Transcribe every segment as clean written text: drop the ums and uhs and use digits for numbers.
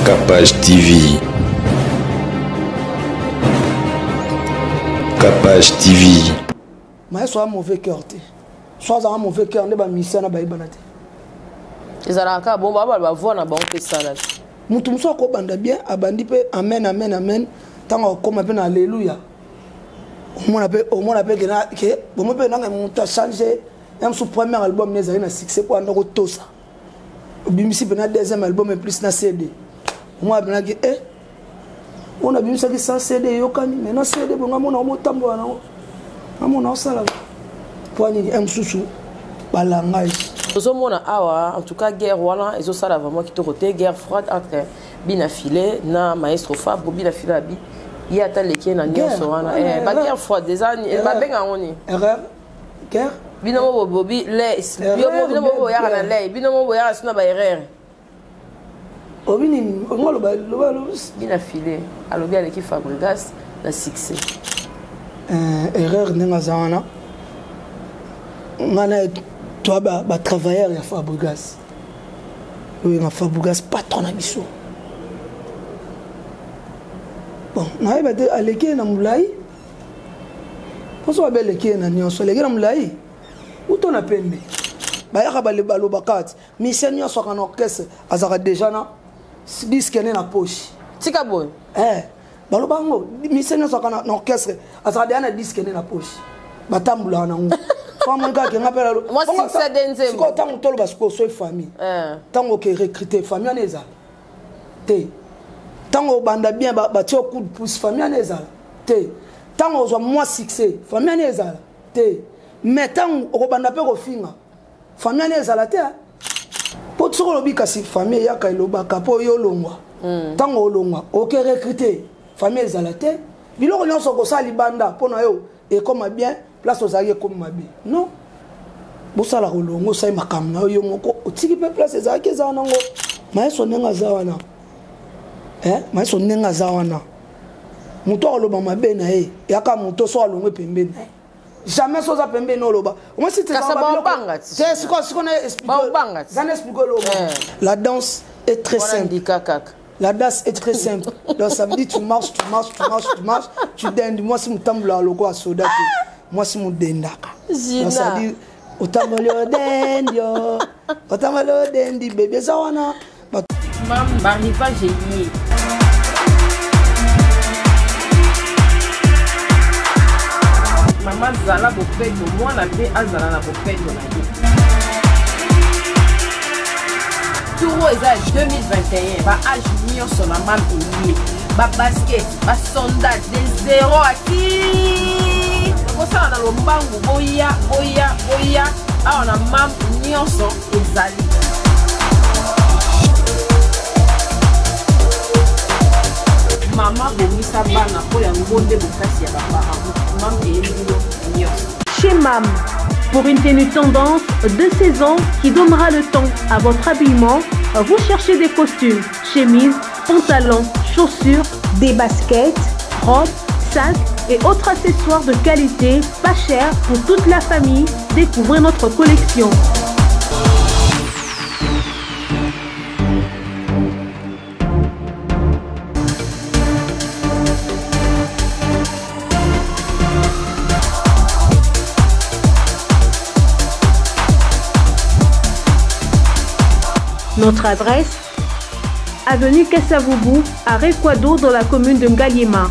Capage TV. Capage TV. Maestro a mauvais cœur te. Soit azala mauvais cœur nde ba musiciens na bayebana te. Ezalaka kaka bongo ba ba voix na bango mpe esala te. Moto mosusu akobanda bien abandi mpe amen amen amen ntango akokoma mpe na alleluya omona mpe omona mpe ke bomo mpe nanga moto achange ya mosusu premier album ne ezali na succès mpo anda kotosa obimisi mpe na deuxième album et plus na cd omona mpenaki e eh, oyo nabimisaki sans cd eyokani mais na cd bonga mona omotambola nango amona osala mpo nini e mosusu balangage tozomona awa en tout cas guerre wana ezosala vraiment kitoko te guerre froide entre bina filet na maestro fabro bina filet abi ye ata leki ye na nyonso wana eh, ba guerre froide eza babenga yango nini erreur guerre bino mo bobi lei bino mo boyaka na lei bino mo boyaka sino ba erreur obi nini olingo loba loba bina filet alobi aleki fabrigas na succès euh, erreur ndenge aza wana ngai na toa batravailleur ya fabrigas oyo na fabrigas patron na biso bon nayeba te aleki ye na molai mposo babe aleki ye na nyonso aleki na molai uto na pembe bayaka balobaka ti Musicien nyonso aka na orchestre azalaka déjà na disque ne na poche. Tika boye. Eh, baloba yango musicien nyonso aka na orchestre azalaka déjà na disque ne na poche. Batambulaka nango. Famille kaka nga pela. Moi succès de nzembo. Sikoyo ntango toloba sikoyo soki famille. Eh. Ntango oke recruter famille wana ezala. Te. Ntango obanda bien batie coup de pouce famille wana ezala. Te. Ntango ozwa mwa succès famille wana ezala. Te. Mais ntango okobanda mpe kofinga famille wana ezala te mpo soki olobi kasi famille eyaka elobaka mpo yo olongwa ntango mm. olongwa oke recrute famille ezala te biloko nyonso okosala libanda mpo na yo ekoma bien place ozalaki ekomi mabe non bosala kolonga osali makambo na yo yo moko otiki mpe place ezalaki ezala nango mayeso ndenge aza wana eh, mayeso ndenge aza wana moto akoloba mabe na ye yaka moto so alongwe pembeni na ye jamais soza pembeni oloba omoni te sikoyo sikoyo na explique na explique oloba eh. la danse est très simple La danse est très simple. Donc ça veut dire tu marches, tu marches, tu marches, tu marches, tu dendes. Moi si mutambola loko a soda te. Moi si mudendaka. Donc ça veut dire otamboli odendi yo. Otamboli odendi bébé za wana. Mam barivage eye. Mama zala bopeto, mwana mpe azala na bopeto na ye. Tour oyo eza ya 2021, ba age nyonso na mam eye. Ba basket, ba sandales, de 0 à ti kosala na lombangu boya boya boya awa na mam nyonso ezali mama bongisa bana mpo yango nde bokasi ya baparent mam eyebi bino nyonso Chez MAM, pour une tenue tendance de saison qui donnera le ton à votre habillement, vous cherchez des costumes, chemises, pantalons, chaussures, des baskets, robes, sacs et autres accessoires de qualité, pas cher pour toute la famille. Découvrez notre collection. Notre adresse Avenue Kassavoubou, à Rekwado, dans la commune de Ngaliema.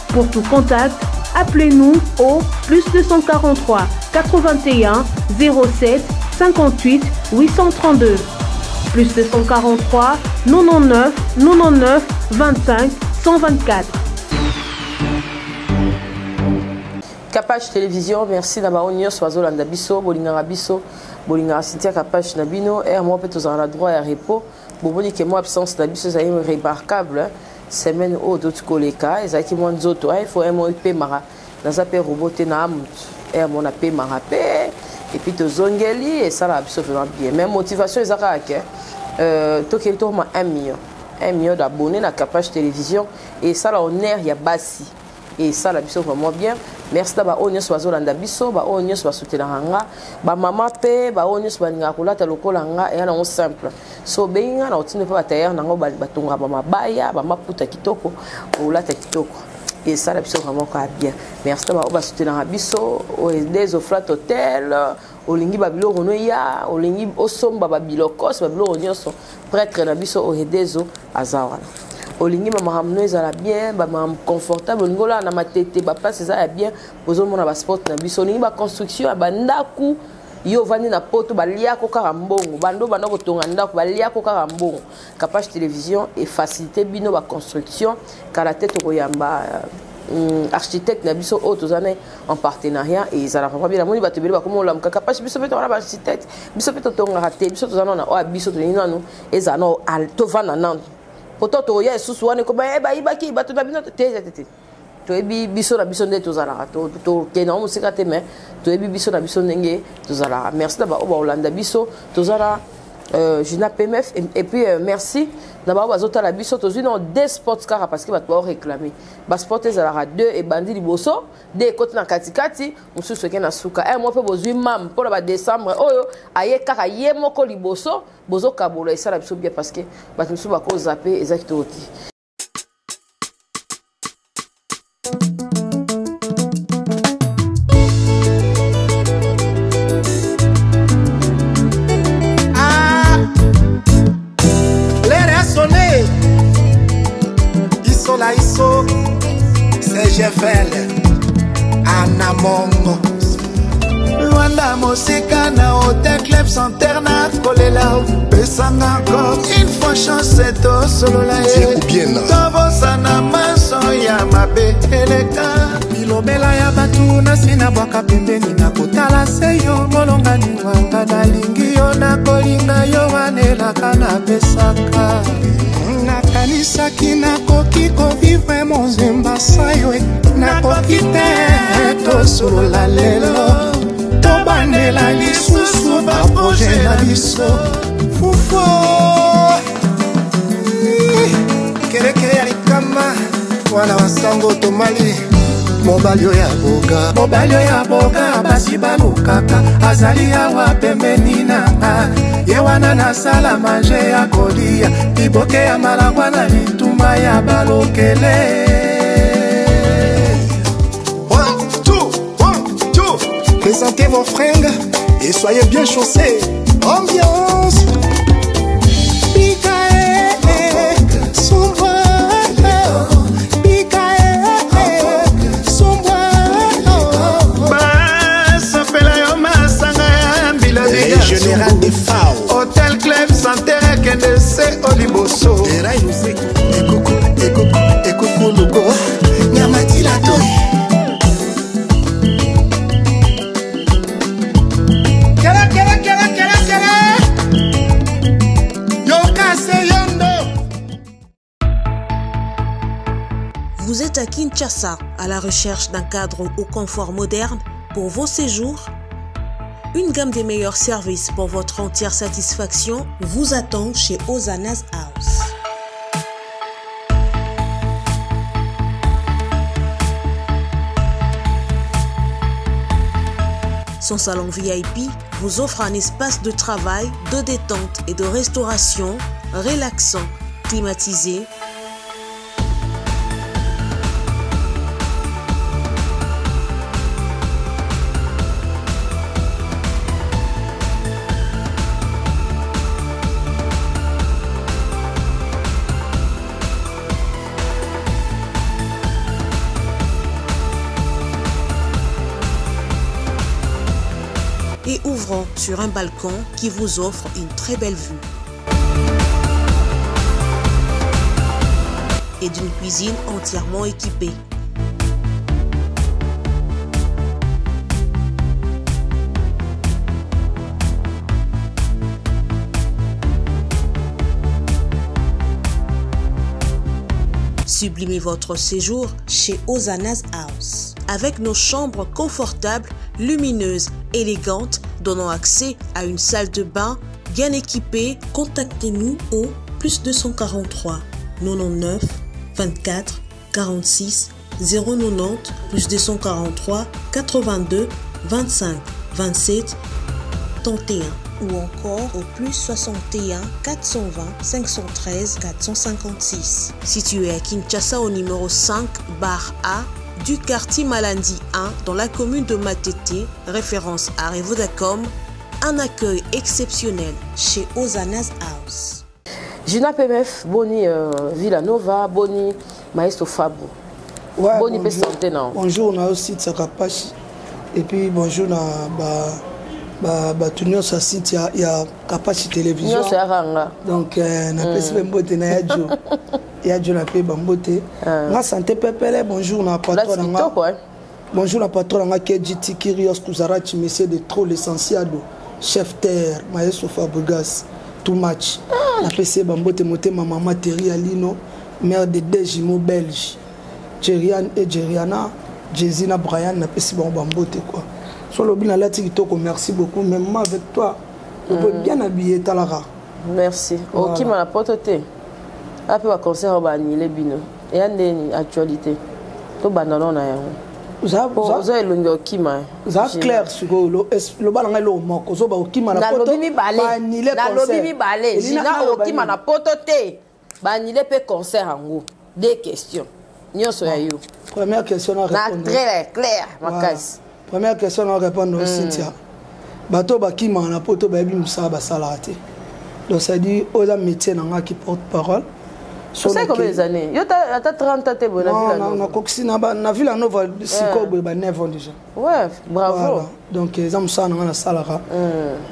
Pour tout contact, appelez-nous au plus 243 81 07 58 832. Plus 243 99 99 25 124. Capage Télévision, merci na bango nyonso bazolanda biso, bolingaka biso, bolingaka Cynthia Capage na bino, heure moko mpe tozala na droit ya repos. Bomoni ke mwa absence na biso ezali remarquable semaine oyo toti koleka ezalaki mwa nzoto il faut mwa epemaka naza mpe robot te na mutu heure moko napemaka mpe et puis tozongeli esalaka biso vraiment bien mais motivation eza kaka ke euh, tokeli tokoma 1 million 1 million d'abonnés na Capage Télévision esala honneur ya basi. Esala biso vraiment bien. Merci na baoyo nyonso bazolanda biso, baoyo nyonso basutenaka nga, bamama mpe baoyo nyonso balingaka kolata lokola nga. Eya nango simple, so obengi nga na otinda mpe batailleur nango batongaka bamabaya, bamaputa kitoko, olata kitoko, esala biso vraiment kaka bien. Merci na baoyo basutenaka biso des Flat Hotel. Olingi babiloko no ya, olingi osomba babilokos, babiloko nyonso, prêtre na biso Ohedezo aza wana. Olingi bamakambo no ezala bien, bamakambo confortable, olingi olala na Matete, baplace eza ya bien, ozomona basport na biso. Olingi baconstruction ya bandako, yo ovandi na Poto, baliako kaka mbongo, bando banda kotonga ndako, baliako kaka mbongo, Capage Télévision efacilité bino baconstruction. Kala te tokoyamba architecte na biso oyo toza na en partenariat e ezalaka vraiment bien. Namoni bato ebele bakoma olamuka Kapage. Biso mpe toza na baarchitecte, biso mpe totongaka te. Biso toza nano oyo, biso tolingi nanu ezala nano, tovanda nano poto, tokoya lisusu wana ekoba bayibaki bato na bino te te te. Toyebi biso na biso nde tozalaka, tokende yango mosika te, mais toyebi biso na biso ndenge tozalaka. Merci na baoyo baolanda biso. Toza na Juna PMF et puis merci na bao bazotala biso. Tozwi na deux spots kaka parce que bato baoréclame baspot ezalaka deux. Ebandi liboso, de ekoti na katikati, mosusu eke na suka. Mo mpe bozwi mam mpona badécembre oyo aye kaka ye moko liboso, bozokabola, esala biso bien parce que bato mosusu bakozape, eza kitoko te. Ah, l'heure a sonné. Iso la iso, CGFL, Anamongo. Lwanda mosika na Hotel Club Center na kolela, pesanga encore une fois chance tosolola ye, tobosana maso ya mabe eleka. Bilobela ya bato nasi nabwaka pembeni, na kotala se yo molongani wanga, nalingi yo, nakolinga yo, wanelaka napesaka. Nakanisaki nakoki kovivre mozemba sa yo, nakoki te. Tosolola lelo, tobandela lisusu baprojet na biso. Fufu kelekele ya likama wana, basango tomali mobali oyo ya boga, mobali oyo ya boga, basi balukaka, azali awa pembeni na nga. Ye wana nasala manje ya kolia, liboke ya malangwa na litumba ya balokele. One, two, one, two. Présentez vos fringues et soyez bien chaussés. Ambiance. Bika eh, sombwa, bika eh, sombwa. Basopela yo masanga ya mbila. Le général des FAO. Hotel Club Center ekende se o liboso. Erai Luzeku. Ekuku, ekuku, ekuku lugo. Nyamatila toi. Kele kele kele kele kele, yoka se yondo. Vous êtes à Kinshasa à la recherche d'un cadre au confort moderne pour vos séjours? Une gamme des meilleurs services pour votre entière satisfaction vous attend chez Ozana's House. Son salon VIP vous offre un espace de travail, de détente et de restauration relaxant, climatisé, et ouvrant sur un balcon qui vous offre une très belle vue. Et d'une cuisine entièrement équipée. Sublimez votre séjour chez Ozana's House. Avec nos chambres confortables, lumineuses, élégantes, donnant accès à une salle de bain bien équipée, contactez-nous au plus 243 99 24 46 090 plus 243 82 25 27 31 ou encore au plus 61 420 513 456. Situé à Kinshasa au numéro 5 bar A du quartier Malandi 1 dans la commune de Matete, référence à Revodacom, un accueil exceptionnel chez Ozana's House. Gina PMF, boni euh, Villanova, boni Maestro Fabro. Ouais, boni pe bonjour. santé na. Bonjour na aussi Tsaka Pashi. Et puis bonjour na ba ba bato nyonso ya site ya, ya Kapashi télévision. Nyonso ya ranga. Donc euh, napesi mpe mbote na ya Jo. Ya Jo na pe bambote. Nga santé pepele bonjour na patron na nga. Kitoko hein. Bonjour na patron na nga KGT Kirios Kuzarachi monsieur de trop l'essentiado chef terre maestro Fabregas too much. Napesi ye bambote motema mama Terry Alino mère de deux jumeaux belges. Jerian et Jeriana, Jay-Z na Brian napesi bango bambote quoi. So lobi nalati kitoko merci beaucoup mais moi avec toi on peut bien habiller talaka. Merci. Voilà. Okima na poto te. Ape ba concert ba annuler bino. Eya ndeni actualité. To banda non na yango. Oza elongi okima. Za clair sikoyo loba na ngai eloko moko ozoba okima na poto Nalobi mibale. baannule Nalobi concert. mibale. Elina, Gina naloba okima nini? na poto te. Ba annuler pe concert yango. Deux questions. Nyonso ya yo. Première question na Na répondre. très clair makasi. Première question na répondre Cynthia. Bato bakima na poto bayebi mosala basalaka te. Donc ça dit oyo eza métier na nga qui porte parole. So Osali combien des années? Yo ta ata 30 ans te boye na Non, Villa na- Nova. nakokisi na ba- na Villa Nova sikoyo boye ba 9 ans déjà. Ouais, bravo. Voilà. Donc eza mosala na nga nasalaka.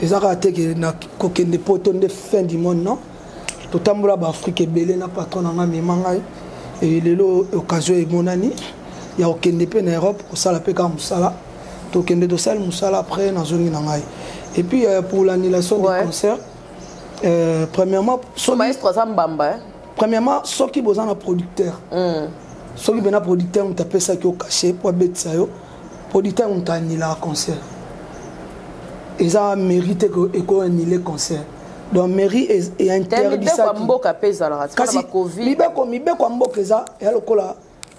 Eza kaka te ke na kokende poto nde fin du monde non. Totambola ba Afrique ebele na patron na nga amema ngai. Et lelo occasion emonani ya kokende mpe na Europe kosala mpe kaka mosala. Tokende tosali mosala après nazongi na ngai. Et puis euh, pour l'annulation Ouais. du concert, euh, premièrement, soki, Maestro aza mbamba hein. premièrement soki boza na producteur soki mpena producteur moto apesaki yo cachet mpo abetisa yo producteur moto anilaka concert eza mairie te ekoanile concert donc mairie Te mibeko ya einterdisaki mboka mpe ezalaka tika na kasi ba Covid. mibeko mibeko ya mboka eza eya lokola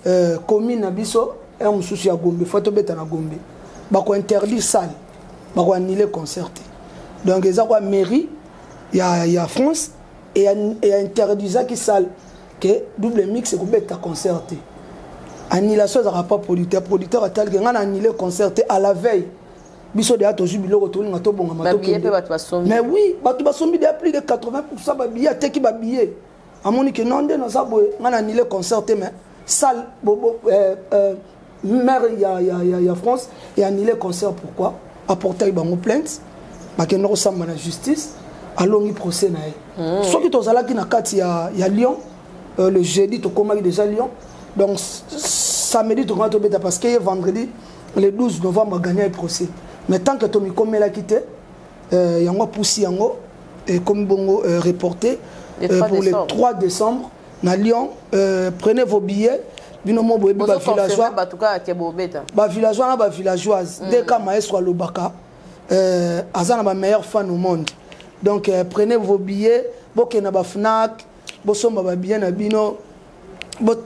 euh, commune na biso ya mosusu ya Gombe fo tobeta na Gombe bakointerdire salle bakoannule concert te donc eza kwa mairie ya, ya France einterdisaki salle ke double mix ekobeta concert te. Annulation ezalaka pa producteur producteur atalike ngai na annule concert te à la veille biso deya tozwi biloko tolinga tobongama Babillet tokende. mpe bato basombi. Mais oui bato basombi deya plus de 80 babillet ateki babillet amoni ke non nde naza boye ngai na annule concert te mais salle bo, bo, euh, euh, maire ya, ya, ya, ya France e annule concert pourquoi aportaki bango plainte bakende kosamba na justice alongi procès na ye soki tozalaki na kati ya, ya Lyon euh, le jeudi tokomaki déjà Lyon donc samedi tokomaki tobeta parce que ye vendredi le 12 novembre agagna ye procès mais tant que tomikomelaki te euh, yango apusi yango ekomi bongo euh, reporté Le 3 pour le décembre. 3 décembre na Lyon euh, prenez vos billets bino mo boyebi Bozo confirmer bavillageois bato kaka ke bobeta. bavillageois na bavillageoise nde ka maestro alobaka euh, aza na bameilleur fan au monde donc euh, prenez vos billets bokende na bafnac bosomba babillet na bino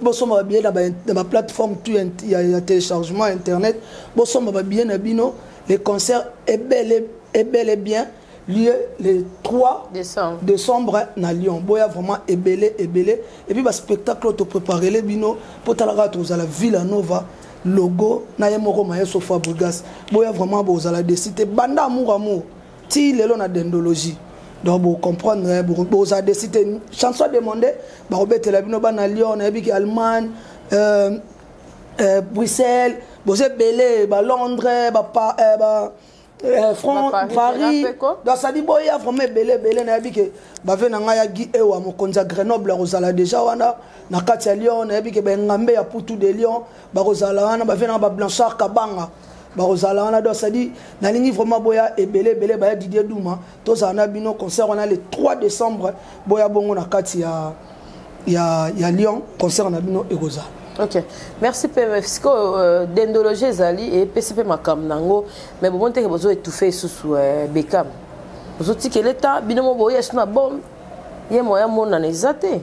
bosomba babillet na baplateforme tout ya, ya téléchargement internet bosomba babillet na bino le concert est bel et, bel et bien lieu le 3 décembre, décembre na Lyon boya vraiment ebele ebele et puis baspectacle oyo topréparele bino mpo talaka tozala Villa Nova logo na ye moko mayeso Fabregas boya vraiment bozala desi te banda amour amour ti lelo na dendologie donc bocomprendre bozala desi te chanson demandé bakobetela bino bana Lyon nayebiki Allemagne euh, euh, Bruxelles boza ebele balondres ba, euh, ba, euh, France, Paris, Paris. mpe ko? Donc ça dit boya vraiment ebele ebele nayebi ke bave na ngai ya Guy Ewa mokonzi ya Grenoble akozala déjà wana na kati ya Lyon nayebi ke bengambe ya Putu de Lyon bakozala wana bave na nga ba Blanchard Kabanga bakozala wana donc ça dit nalingi vraiment boya ebele ebele baya Didier Duma tozala na bino concert wana le 3 décembre boya bongo na kati ya, ya, ya Lyon concert na bino ekozala. Ok, merci PMF. Sikoyo euh, dendologie ezali epesi mpe makambo nango mais bomoni teke bozo étouffe lisusu euh, Bekam bozotikela eta bino mo boya so na bombe ye moya monana eza te.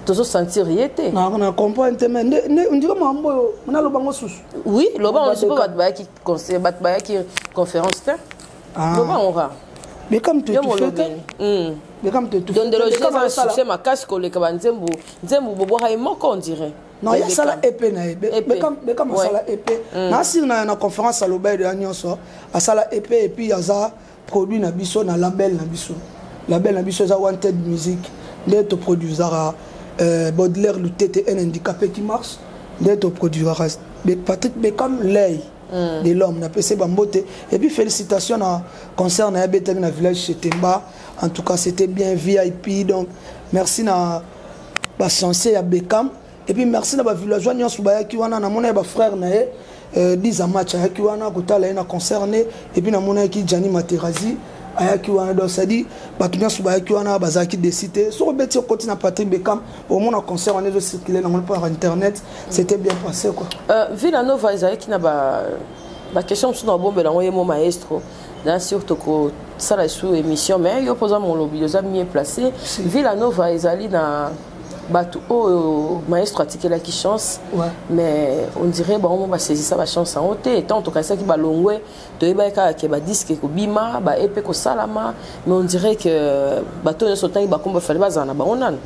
Tozosentir ye te. Na comprendre te, mais ndiko makambo oyo naloba ngo susu. Oui, loba ngo susu, mpo bato bayaki conseil, bato bayaki conférence te. Ah. Loba ngo kaka. Bekam te Yo tout fait. molobeli. Bekam te tout fait. Dondologie Bekam eza na asala- succès makasi koleka banzembo. Nzembo bobwaka ye moko, on dirait. Non, ye asala Bekam. ep na ye. EP. Bekam asala ep nasiri na conférence, aloba ye ya nyonso, asala ep et puis aza produit na biso na label na biso. Label na biso eza Wanted Music, nde toproduisaka Baudelaire Lutete, un handicapé qui marche, nde toproduisaka Patrick Bekam, l'œil de l'homme. Napesi bambote et puis félicitations na concert na ye abetaki na village Chetemba. En tout cas, c'était bien VIP. Donc merci na bachancier ya Bekam et puis merci na bavillageois nyonso bayaki wana. Namona ye bafrère na ye, diza match ayaki wana kotala ye na concert ne, et puis namonaki Gianni Materazi ayaki wana. Donc c'est-à-dire bato nyonso bayaki wana bazalaki déçus te. Soki obeti, okoti na Patrick Bekam, omona concert wana ezocircule nango par internet. C'était bien passé, quoi. Villa Nova ezalaki na baquestion mosusu na bombela yango ye mo maestro na surtout kosala sous émission, mais yo mpoza molobi, oza mieux placé. Villa Nova ezali na bato oyo maestro atikelaki chance, mais on dirait bango mo basaisisa bachance yango te. Tant tokanisaki balongwe, toyebaki kaka ke badisque ekobima, baEP kosalama, mais on dirait que bato nyonso otangi bakombo fale bazala na bango nano,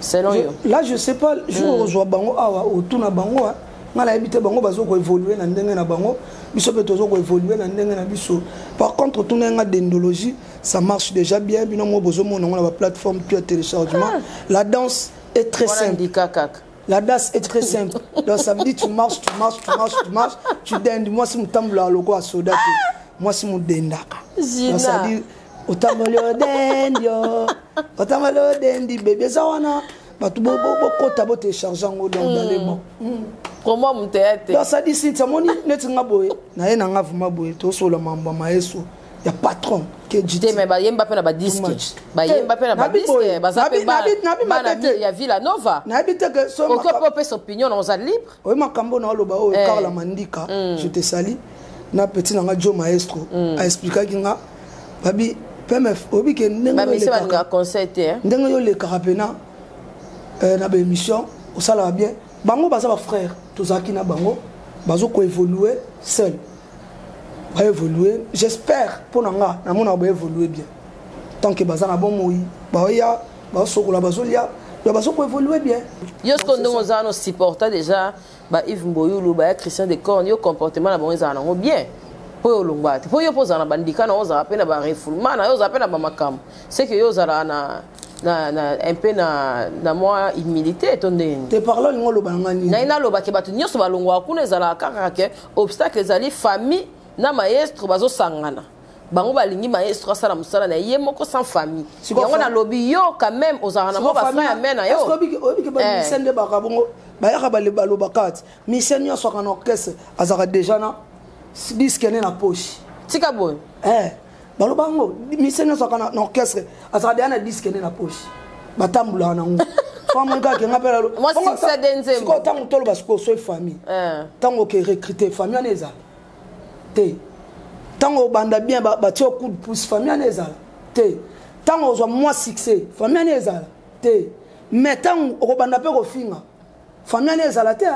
selon yo. Là, je sais pas, jour ozwa bango awa, otuna bango. Ah, nga nayebi te. Bango bazo koévolue na ndenge na bango, biso mpe tozo koévolue na ndenge na biso. Par contre, tuna nga, dendologie, ça marche déjà bien. Bino mo bozomona yango na baplateforme tout ya téléchargement. La danse est très Wana simple. Ndika kaka. La danse est très simple. Donc ça veut dire tu marches, tu marches, tu marches, tu marches, tu dendes. Moi, si mutambola loko asoda te. Moi, si mudendaka. Gina. Donc ça veut dire otamboli odendi yo. Otamboli odendi bébé eza wana. Bato bokota botélécharge yango, donc dans les bons. Promo moto ya te. Donc ça dit Cynthia, moni neti nga boye. Na ye na nga vraiment boye tosola mambo ya maestro ya patron ke Te, mais bayemba mpe na badisque, bayemba mpe na badisque, baza mpe bana ya Villa Nova. Nayebi te ke so Okoki mpe opesa opinion na oza libre. Oyo makambo na oloba oyo, Karla Mandika, je te sali na petit nanga Joe Maestro, aexplikaki nga babi PMF, oyebi ke ndenge Bamisi balingaka conseil te, hein. Ndenge yo olekaka mpena na baémission, osalaka bien. Bango baza bafrère, tozalaki na bango, bazo koévolue seul, baévolue. J'espère mpo na nga, namonaka baévolue bien tant que baza na bomoi, baoya, bazosokola, bazolia, donc bazo koévolue bien. Yo siko ndenge oza wana, osupporta déjà ba Yves Mboyulu, baya Christian de Corne, yo comportement na bango ezala nango bien mpo yo olongwa te, mpo yo mpo ozala na bandika na yo, ozala mpe na barefoulement na yo, ozala mpe na bamakambo, c'est que yo ozala na un peu na mwa humilité to ndenge? Te, parla, olingi oloba na nga nini? Ngai nalobaki bato nyonso balongwaka kuna, ezalaka kaka ke obstacle ezali famille na maestro bazosangana. Bango balingi maestro asala mosala na ye moko sans famille. Yango nalobi, yo quand même ozalaka na mwa bafrère ya me na yo. Oyebi ke bamusicien nde baka bongo, bayaka, balobaka ti musicien nyonso aka na orchestre azalaka déjà na disque ne na poche. Tika boye. Baloba yango, musicien nyonso aka na orchestre azalaka déjà na disque ne na poche, batambolaka nango. So amoni kaka kenga mpe. Sikoyo ntango toloba sikoyo, so famille, ntango oke recruter, famille wana ezala te. Ntango obanda bien, batie coup de pouce, famille wana ezala te. Ntango ozwa mwa succès, famille wana ezala te. Mais ntango okobanda mpe kofinga, famille wana ezala te.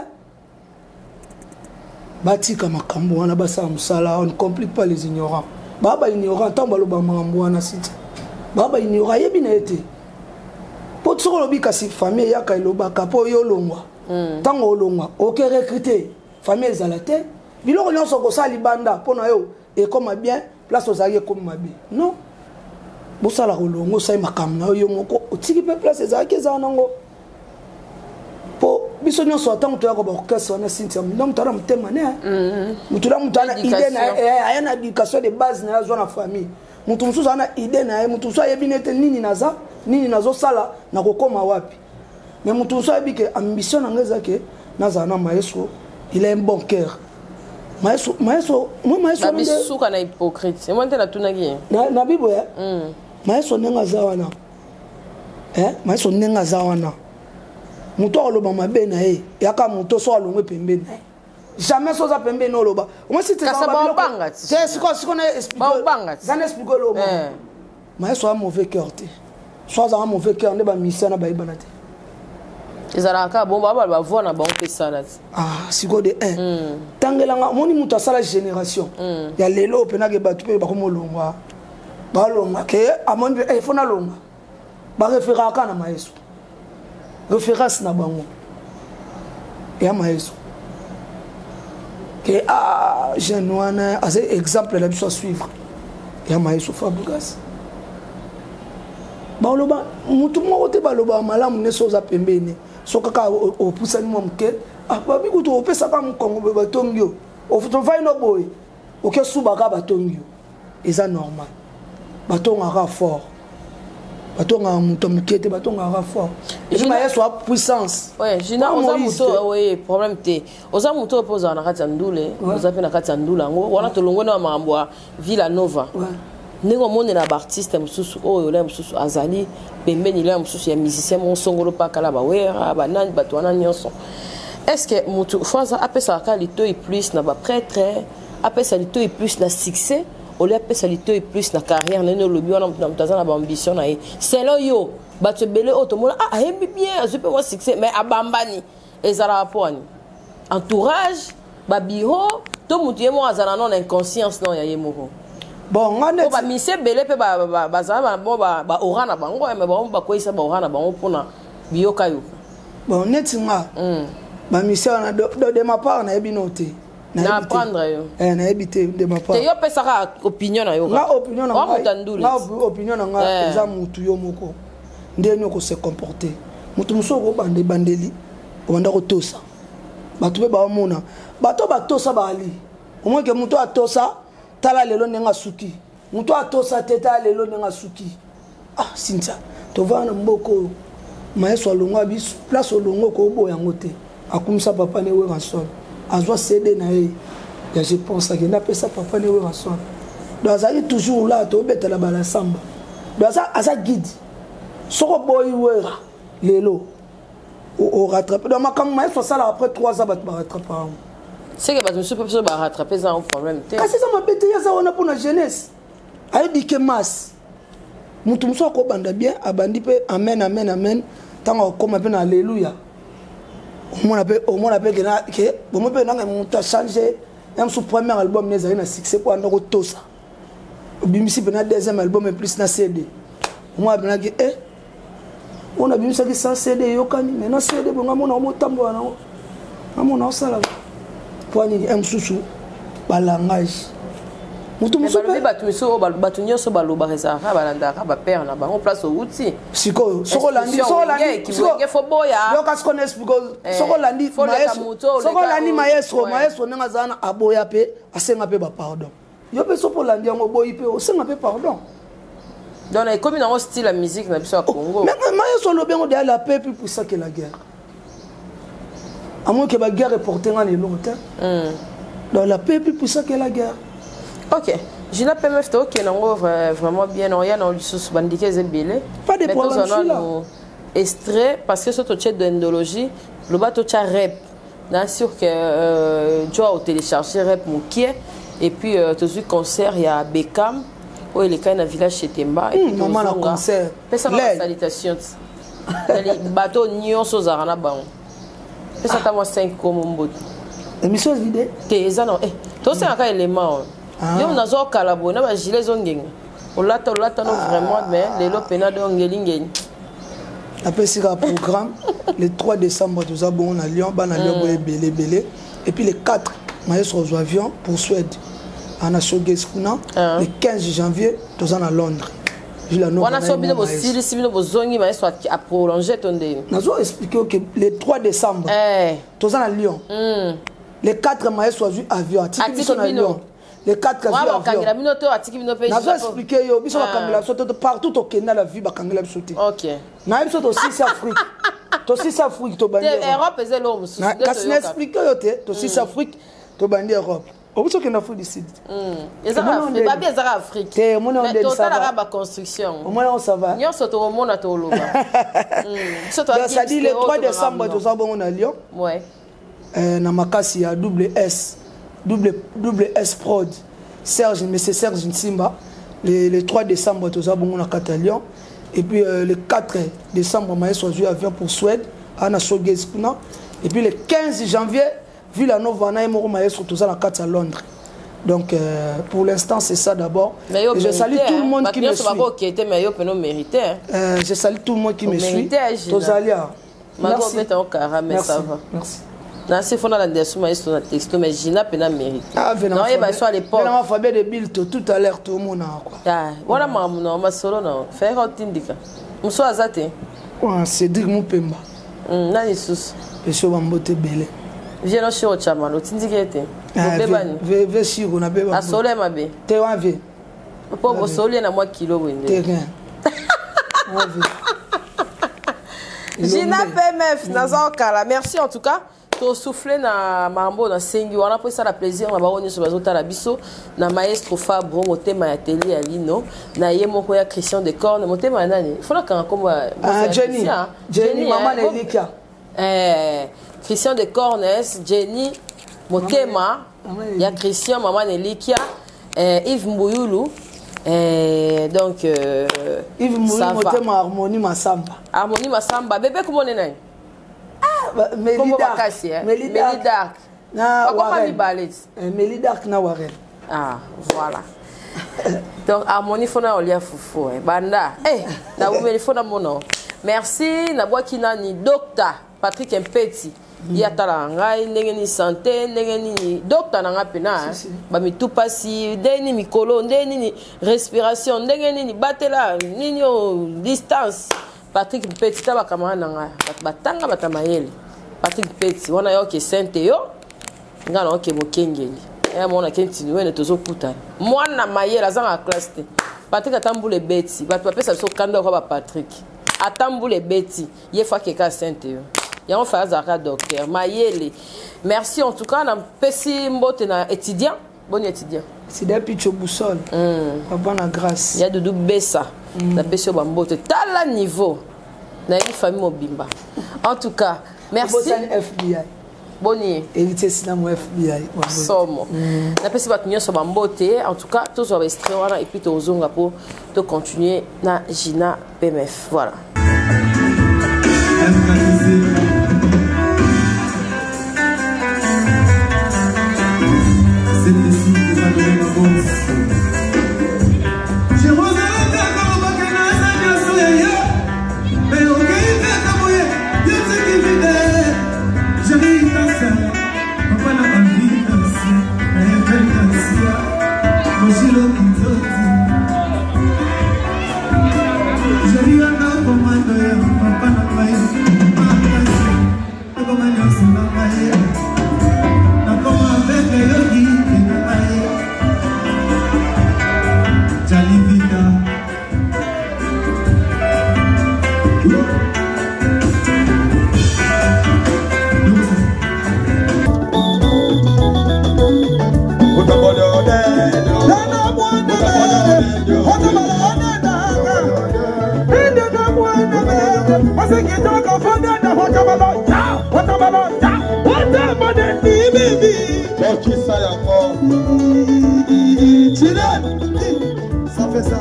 Batika makambo wana, basala mosala. On ne complique pas les ignorants. Baa baignorant, ntango baloba makambo wana, siti baa baignorant, ayebi na ye te. Mpo soki olobi kasi famille eyaka elobaka mpo yo olongwa, ntango olongwa oke recruter, famille ezala te. Biloko nyonso okosala libanda mpo na yo ekóma bien, place ozalaki ekómi mabe. Non, bosala kolongo, osali makambo na yo yo moko, otiki mpe place ezalaki ezala nango. Mpo biso nyonso ntango toyaka baorchestre wana, Cynthia, na moto ana motema ne, motu na moto ana idée na ye, aya na éducation de base na ye azwa na famille. Motu mosusu aza na idée na ye, motu mosusu ayebi nete nini naza, nini nazosala, nakokóma wapi. Mais motu mosusu ayebi ke ambition na ngai eza ke nazala na maestro, il a un bon cœur, maestro, maestro, moi maestro. Babisuka na hypocrite, emoi nte natunaki ye. Na biboya maestro ndenge aza wana, maestro ndenge aza wana, moto akoloba mabe na ye yaka moto so alongwe pembeni na ye. Jamais so oza pembeni oloba. Sikoyo na explique oloba maestro aza mauvais cœur te. So azala mauvais cœur nde bamisia na bayebana te. Ezalaka kaka bongo, babala bavoi na bango mpe esala ti. Ah, sikoyo de 1 tangelanga, omoni moto asala génération ya lelo mpenake, bato mpe bakomolongwa, balongwa ke amoni mpe eh, fo nalongwa, bareferaka kaka na Maestro. Référence na bango ya Maestro ke ah, jeune wana aza exemple na biso à suivre ya Maestro Fabregas. Baloba mutu moko te, balobaka malamu nyonso oza pembeni. So kaka opusani mwa moke, ah, babi kutu opesaka mokongo boye, batongi yo. Tovai no boye, oke subaka, batongi yo. Eza normal, batongaka fort, batongaka moto moke te, batongaka fort. Epi Mayeso a puissance. Ouais, Gina, oza moto oye problème te. Oza moto oyo mpe ozala na kati ya ndule, oza mpe na kati ya ndule yango wana. Tolongwe na makambo ya Villa Nova. Ndenge omonela baartiste mosusu oyo, ola mosusu azali pembeni, lela mosusu ya musicien moko songolo pakala, bawera, banani, bato wana nyonso, est ce que motu fo aza apesaka kaka litoi plus na baprêtre, apesa litoi plus na succès, olie apesa litoi plus na carrière? Ndenge olobi wana, moto na moto aza na baambition na ye. Selon yo, bato ebele oyo tomona, ah, ayembi bien, azwi mpe mwa succès, mais abambani, ezalaka mpo wani? Entourage, babiro, to motu ye moko azala no na inconscience no ya ye moko? Bon, nga po bamisie ebele mpe bazala bo baora na bango, me bango bakweyisa baora na bango mpona biyoka yoka. Bon, neti nga, bamisie wana, de ma part, nayebi no te. Na apprendre yo. Eh, nayebi te de ma part. Te, yo opesaka opinion na yo. Nga opinion na ngai, nga opinion na nga eza mutu yo moko ndenge okose comporter. Moto mosusu okobanda ebandeli, obanda kotosa bato mpe baomona bato batosa baali omoke moto atosa, tala lelo ndenge asuki. Moto atosa te, tala lelo ndenge asuki. Ah, Cynthia, tovanda na mboka oyo, Maestro alongwa biso place olongwa, okoboya yango te. Akumisa papa ne Werrason, azwa CD na ye ya je pense, akende apesa papa ne Werrason. Donc azalaki toujours là, tobetela balasamba. Donc aza guide. Soki oboyi Wera lelo, orattrape. Donc makambo Maestro asalaka, après 3 ans bato barattrape yango. Seke bato mosusu mpe biso barattrape, eza un problème te. Kasi eza mabe te, ye aza wana mpona jeunesse, ayebike masse. Moto mosusu akobanda bien, abandi mpe amen, amen, amen, ntango akokóma mpe na alleluya, omona mpe, omona mpe ke bomo mpe nanga moto achange ya mosusu. Premier album ne ezali na succès mpo anda kotosa, obimisi mpe na deuxième album et plus na CD, omona mpenaki e oyo nabimisaki sans CD eyokani. Maintenant CD bonga mona omotambola nango, amona osala mpo nini e mosusu balangage moto mosusu. Bato mosusu, bato nyonso balobaka, ezalaka balandaka bapere na bango place outi. Sikoyo soki olandi, yoka sikoyo na explique. Soki olandi, soki olandi Maestro, Maestro ndenge azala na aboya mpe asenga mpe bapardon. Yo mpe soki olandi yango, oboyi mpe osenga mpe pardon. Donc ekomi nango style ya musique na biso ya Congo. Mais Maestro alobi yango deya: la paix plus puissant que la guerre. Amoki baguerre eporte nga na eloko te. Donc la paix plus puissant que la guerre. Ok, Gina PMF, tokende yango vraiment bien. Oya na lisusu, bandike eza ebele. Pas de problème, je suis là. Extrait, parce que so totie d'indologie, loba totya rep na sûr que jo otélécharge rep mokie. Et puis tozwi concert ya Bekam oyo elekaki na village Chetemba. Mama, na concert. Pesa na salutation bato nyonso ozalaka na bango, pesa ata mwa 5 komo mbote. Émission vide. Te, eza na tosengaka élément oyo. Yo nazokala boye na bagilet ezongenga, olata, olata no vraiment, mais lelo pena do ngelingeli. Napesi kaka programme: le 3 décembre toza bongo na Lyon, bana Lyon boye ebele ebele. Et puis le 4, Maestro ozwa avion pour Suède, ana showcase kuna. Le 15 janvier toza na Londres. Wana so bino bosilisi, bino bozongi, Maestro aprolonge to ndeni? Nazo expliquer ke le 3 décembre toza na Lyon, le 4 Maestro azwi avion, atiki biso na Lyon le 4. Bakangela bino to atiki bino mpe? Nazo expliquer yo, biso bakangela biso te. Partout tokenda la vie, bakangela biso te. Nayebi biso tosisi Afrique, tosisi Afrique, tobandi Europe, eza eloko mosusu. Kasi na expliquer yo te, tosisi Afrique, tobandi Europe, obuti okende Afrique du Sud. Babi ezaka Afrique. Te, omoni. Totalaka baconstruction. Omoni yango, ça va. Nyonso tokomona, toloba. C'est-à-dire le 3 décembre toza bongo na Lyon, na makasi ya double S, double, double S prod, Serge, monsieur Serge Nsimba. Le 3 décembre toza bongo na kati ya Lyon. Et puis le 4 décembre, Maestro azwi avion pour Suède. Ana Showgaze kuna. Et puis le 15 janvier, Villanova na ye moko maestro toza na kati ya Londres. Donc euh, pour l'instant c'est ça d'abord. Mais yo Et je salue tout le monde qui me suit. Bakokete mais yo peno mérité. Hein. Euh, je salue tout le monde qui me suit. Tozali. Merci. Merci. Okara mais ça va. Merci. nasi fo nalanda yasu maestro na texto mais Gina pena mérite. Ah, non yeba so à l'époque. Venanga Fabien de Bilto tout à l'heure tout mona quoi. Ah, wana makambo na masolo na frère otindika. Muso aza te. Ouais, Cédric Mupemba. Mm, nani susu? Pesio bambote ebele. Vie no shiro chamalo otindiki ye te. Ah, Bobebani. Ve ve shiro na beba. Asolo ya mabe. Te wana vie. Po bosoli ye na mwa kilo boye nde. Te rien. Wana vie. Gina PMF naza okala merci en tout cas tosouffle na makambo oyo nasengi wana mpo esala plaisir na bango nyonso bazotala biso na maestro fabro motema ya tele ya lino na ye moko ya christian de corne motema ya nani fo nakanga nkombo ya ah, Jenny Jenny mama na Elikia eh, christian de cornes Jenny motema ya christian mama na Elikia eh, Yves Mbuyulu eh, donc euh, Yves Mbuyulu motema Harmonie Masamba Harmonie Masamba bébé comment on est nani ah, Kombo makasi eh? Meli Dark na Warren mibale eh, Meli Dark na Warren ah voilà donc harmonie fona olia fufu eh. banda eh na wumeli fona mono merci nabwaki nani docteur Patrick Mpeti ye atalaka ngai ndenge nini sante ndenge nini docteur na ngai mpena Si, si. bamitu mpasi ndenge nini mikolo ndenge nini respiration ndenge nini batela nini oyo distance Patrick Mpeti ta bacamarade na ngai bato batanga bato ya mayele Patrick Mpeti wana yo oke sente yo ngai na oke mokengeli ya mona ke ntini wene tozokutana mwana mayele azanga classe te Patrick ata mbula ebeti bato bapesa biso kanda kwa ba Patrick ata mbula ebeti ye fo akeka sente yo yango fa azalaka docteur mayele merci en tout cas napesi mbote na étudiant boni étudiant Sida Picho Boussole mm. papa na grâce ya Dudu Besa mm. napesi yo bambote tala niveau nayebi famille mobimba en tout cas merci Bosani FBI boni héritier sinamu FBI somo mm. napesi bato nyonso bambote en tout cas tozwa baextrait wana epuis tozonga mpo tocontinue na Gina PMF voilà Ça fait ça.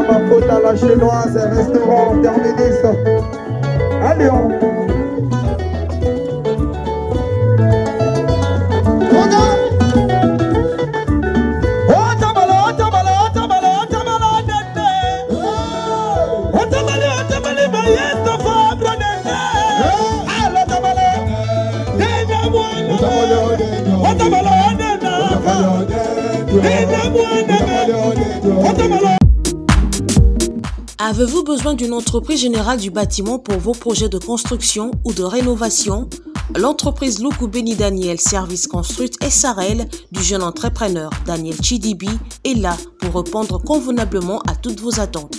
Mafuta la chinoise, restaurant terminus à Lyon. Avez-vous besoin d'une entreprise générale du bâtiment pour vos projets de construction ou de rénovation? L'entreprise Loukou Beni Daniel Service Construct SRL du jeune entrepreneur Daniel Chidibi est là pour répondre convenablement à toutes vos attentes.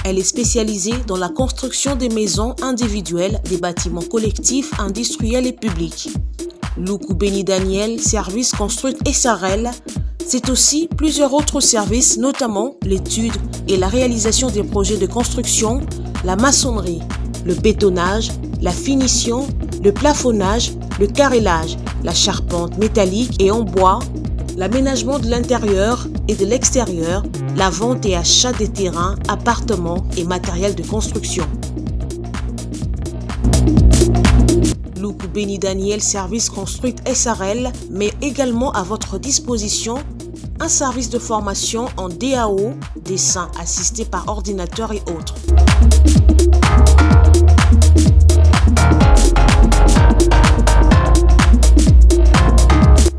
Elle est spécialisée dans la construction des maisons individuelles, des bâtiments collectifs, industriels et publics. Loukou Beni Daniel Service Construct SRL, c'est aussi plusieurs autres services, notamment l'étude et la réalisation des projets de construction, la maçonnerie, le bétonnage, la finition, le plafonnage, le carrelage, la charpente métallique et en bois, l'aménagement de l'intérieur et de l'extérieur, la vente et achat des terrains, appartements et matériel de construction. Loukou Beni Daniel Service Construite SRL met également à votre disposition un service de formation en DAO, dessin assisté par ordinateur et autres.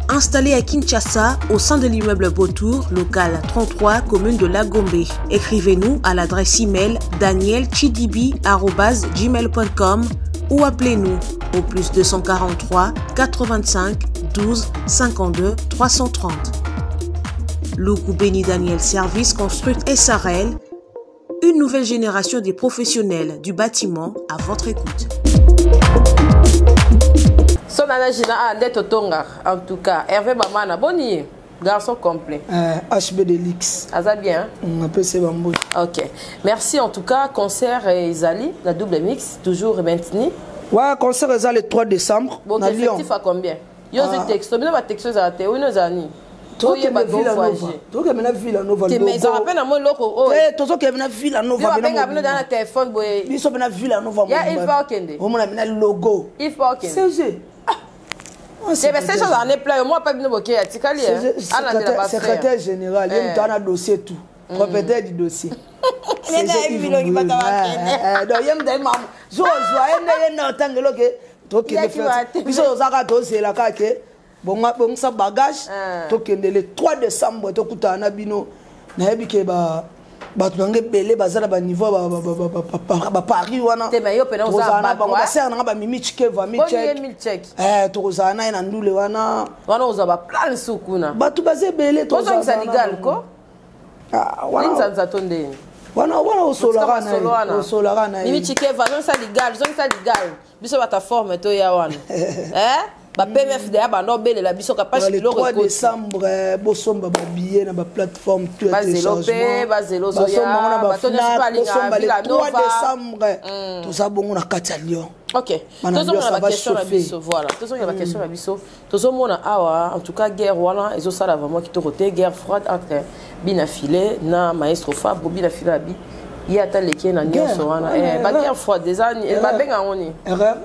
Installé à Kinshasa, au sein de l'immeuble Beautour, local 33, commune de Lagombe. Écrivez-nous à l'adresse email danielchidibi.gmail.com ou appelez-nous au plus 243 85 12 52 330. Loukou Beni Daniel Service Construct SRL, une nouvelle génération des professionnels du bâtiment à votre écoute. Son Gina ah, nde totonga en tout cas Hervé Bamana boni garçon complet HB Delix aza bien apesi bambote ok merci en tout cas concert ezali la double mix toujours maintenu ouais concert eza le 3 décembre bon na Lyon effectif à combien yo ozwi texto bino batexto ezala te oyo ezala nini tozokende Villa Nova tozokende na Villa Nova te mais ezalaka mpe na mwa eloko oyo tozokende na Villa Nova babenga bino na telefone boye biso mpe na Villa Nova ya il faut okende omona mina logo il faut okende CG te mais CG azala ne plein yo mwa mpe bino boke atikali alandela ba secrétaire général ye moto ana dossier tout propriétaire du dossier donc ye moto aye mamu zozwa ye nde ye nde otangela oke tokende fete biso toza kaka tozela kaka ke bongisa bagage tokende le 3 décembre tokutana na bino nayebi ke bato na nga ebele baza na baniveau baparis wana tozala na bango basere na nga bamimi chikeva michek tokozala na ye na ndule wana wana ozwa baplan su kuna bato baza ebele tozongisa ligal ko nzanza to ndeni wana wana osolaka na ye osolaka na ye mimi chikeva zongisa ligal zongisa ligal biso bata forme toya wana eh ba PMF deya banda obelela biso kapasi le 3 décembre bosomba ba billet na ba plateforme tout ya téléchargement bazelo ozoya bato nyonso balingaka le 3 décembre toza bongo na kati ya Lyon ok tozomona ba question na biso voilà tozongela ba question na biso tozomona awa en tout cas guerre wana ezosala vraiment kitoko te guerre froide entre bina filet na maestro Fabro bina filet abi ye ata leki na nyonso wana ba guerre froide eza babenga yango nini erreur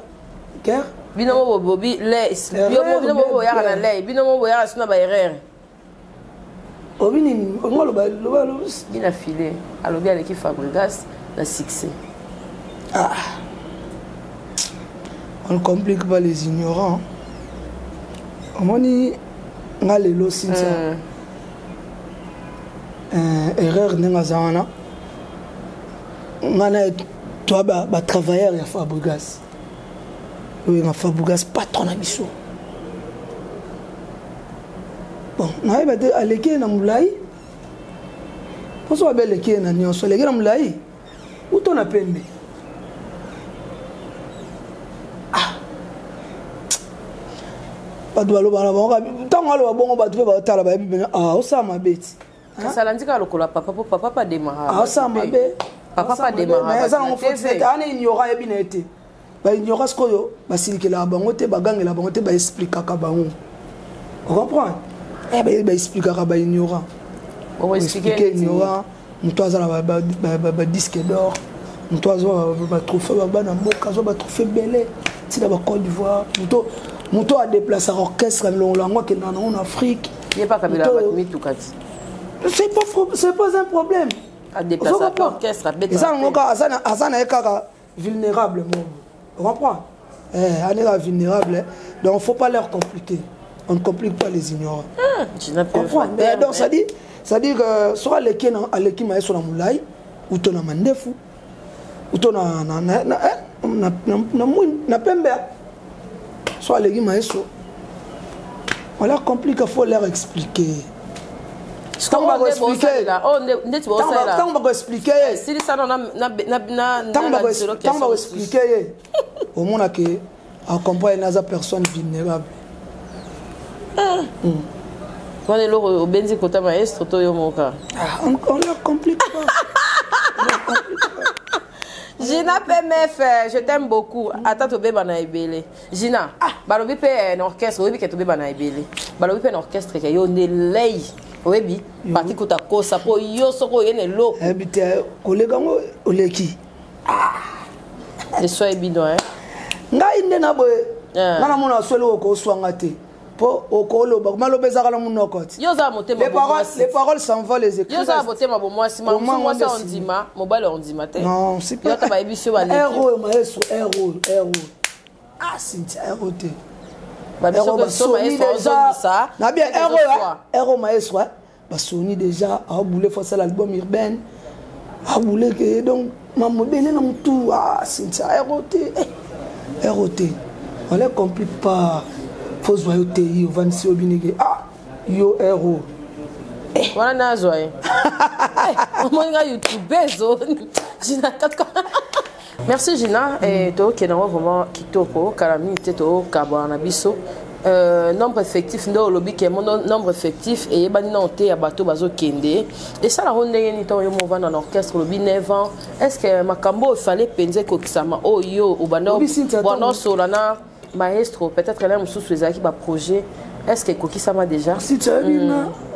guerre bino mo bobi lei bino mo boyaka na lei bino mo boyaka sino ba erreur obi nini ongo loba loba bina filet alobi aleki Fabregas na succès ah on ne complique pas les ignorants omoni nga lelo Cynthia erreur ndenge aza wana nga na toa batravailleur ya Fabregas oyenga Fabregas patron na biso bon nayeba te aleki ye na molai mposo babe aleki ye na nyonso aleki na molai uto na pembe ah bato balobaka na bango ntango aloba bongo bato mpe baotala bayebi pena ah osala mabe ti kasi alandi kaka lokola papa mpo papa pa démarra osala mabe papa pa démarra eza nango foti te ana ignorant yebi na ye te baignorant sikoyo basilikelaka bango te bagangela bango te baexplikaka bango ocomprendre baexplikaka baignorant explike ignorant moto aza na badisque d'or moto azwa batrophée babana mboka azwa batrophée ebele ntina bacôte d'ivoire moto moto adeplasaka orchestre milongo yango akendaka nango na afrique ye mpe akabela bato mituka ti c'est pas un problème adeplasaka orchestre eza nango kaka aza na ye kaka vulnérable mo comprend eh, ane kaka vulnérable donc faut pas leur compliquer on ne complique pas les ignorants comprend donc ça dit c'est à dire que soki aleki aleki mayeso na molai uto na mandefu uto na, na, na, na, eh, na, na, na, na pembe so aleki mayeso on leur complique faut leur expliquer ntango bakoexplike ye ntango bakoexplike ye omona ke acomprendre naza personne vulnérable wana eloko obenzi kota maestro to yo moka on leur complique pas. Gina PMF, je t'aime beaucoup. Ata tobeba na ebele. Gina, balobi pe na orchestre, oyebi ke tobeba na ebele. Balobi pe na orchestre ke yo nde lei. Oyebi Patrick kuta kosa mpo yo soki oye na eloko. Oyebi te koleka yango oleki. Ah. Eswa ebino hein. Ngai nde na boye. Eh. Nga namona so eloko okoswanga te. Po okoloba maloba ezaka na munoko ti. Yo oza motema bomwasi. Les paroles s'envolent les écrits. Yo oza motema bomwasi, ma mwasi ondima, mobali ondima te. Non, c'est pas. Yo ata bayebisi yo baleki. Erreur maestro, erreur, erreur. Ah Cynthia, erreur te. Basoni déjà. Na bien erreur, erreur maestro. Basoni déjà aoboule faut asala album urbaine. Aboule que donc mambo ebele na mutu ah Cynthia erreur te. Eh, erreur te. On les complique pas. Faut zwa yo te yo vandisi yo bineke. Ah yo erreur. Eh. Wana nazwa ye. Omoni nga youtubeuse Gina Merci Gina, et tokende yango vraiment kitoko, kala mingi te tokabwana na biso. Nombre effectif nde olobi ke nombre effectif eyebani nano te ya bato bazokende esalako ndenge nini ntango yo movanda na orchestre olobi 9 ans est ce que makambo oyo efale mpenza ekokisama oyo obanda osola na maestro peut-être elai mosusu ezalaki baprojet est ce que ekokisama déjà? Si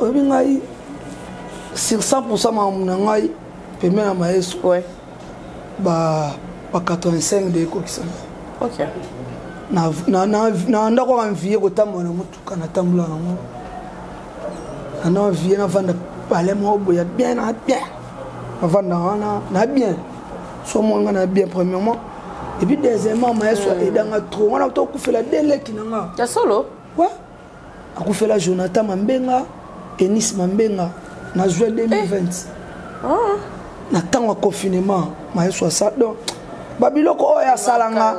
oyebi ngai sur 100 makambo na ngai pembe na maestro ouais. Ba 85 nde ekokisama. Ok. Na ndako kaka nvie kotambola na motuka natambola nango na nvie navanda palais moko boye ya bien na bien navanda wana na bien so mwa nga na bien premièrement et puis deuxièmement maestro aidanga trop wana tokufela de leki na nga ya solo. Ouais, akufela Jonathan Mambenga, Enis Mambenga na juin 2020. Ah. Na ntango ya confinement maestro asa donc babiloko oyo asalanga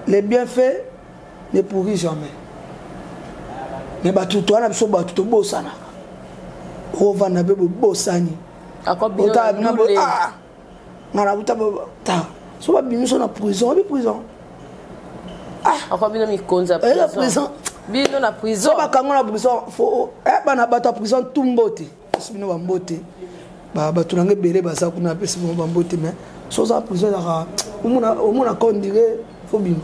les bienfaits ne pourrit jamais. Mais bato towana biso bato tobosanaka okovanda mpe bobosani otala bino boye ah nga nabuta ta so babimi so na prison obi prison. Ah akwa bino mikonzi ya prison bino na prison so bakango na prison fo bana bato ya prison tu mbote pesi bino bambote bato nanga ebele baza kuna pesi bino bambote mais so oza na prison ezaka omona kondire fo bima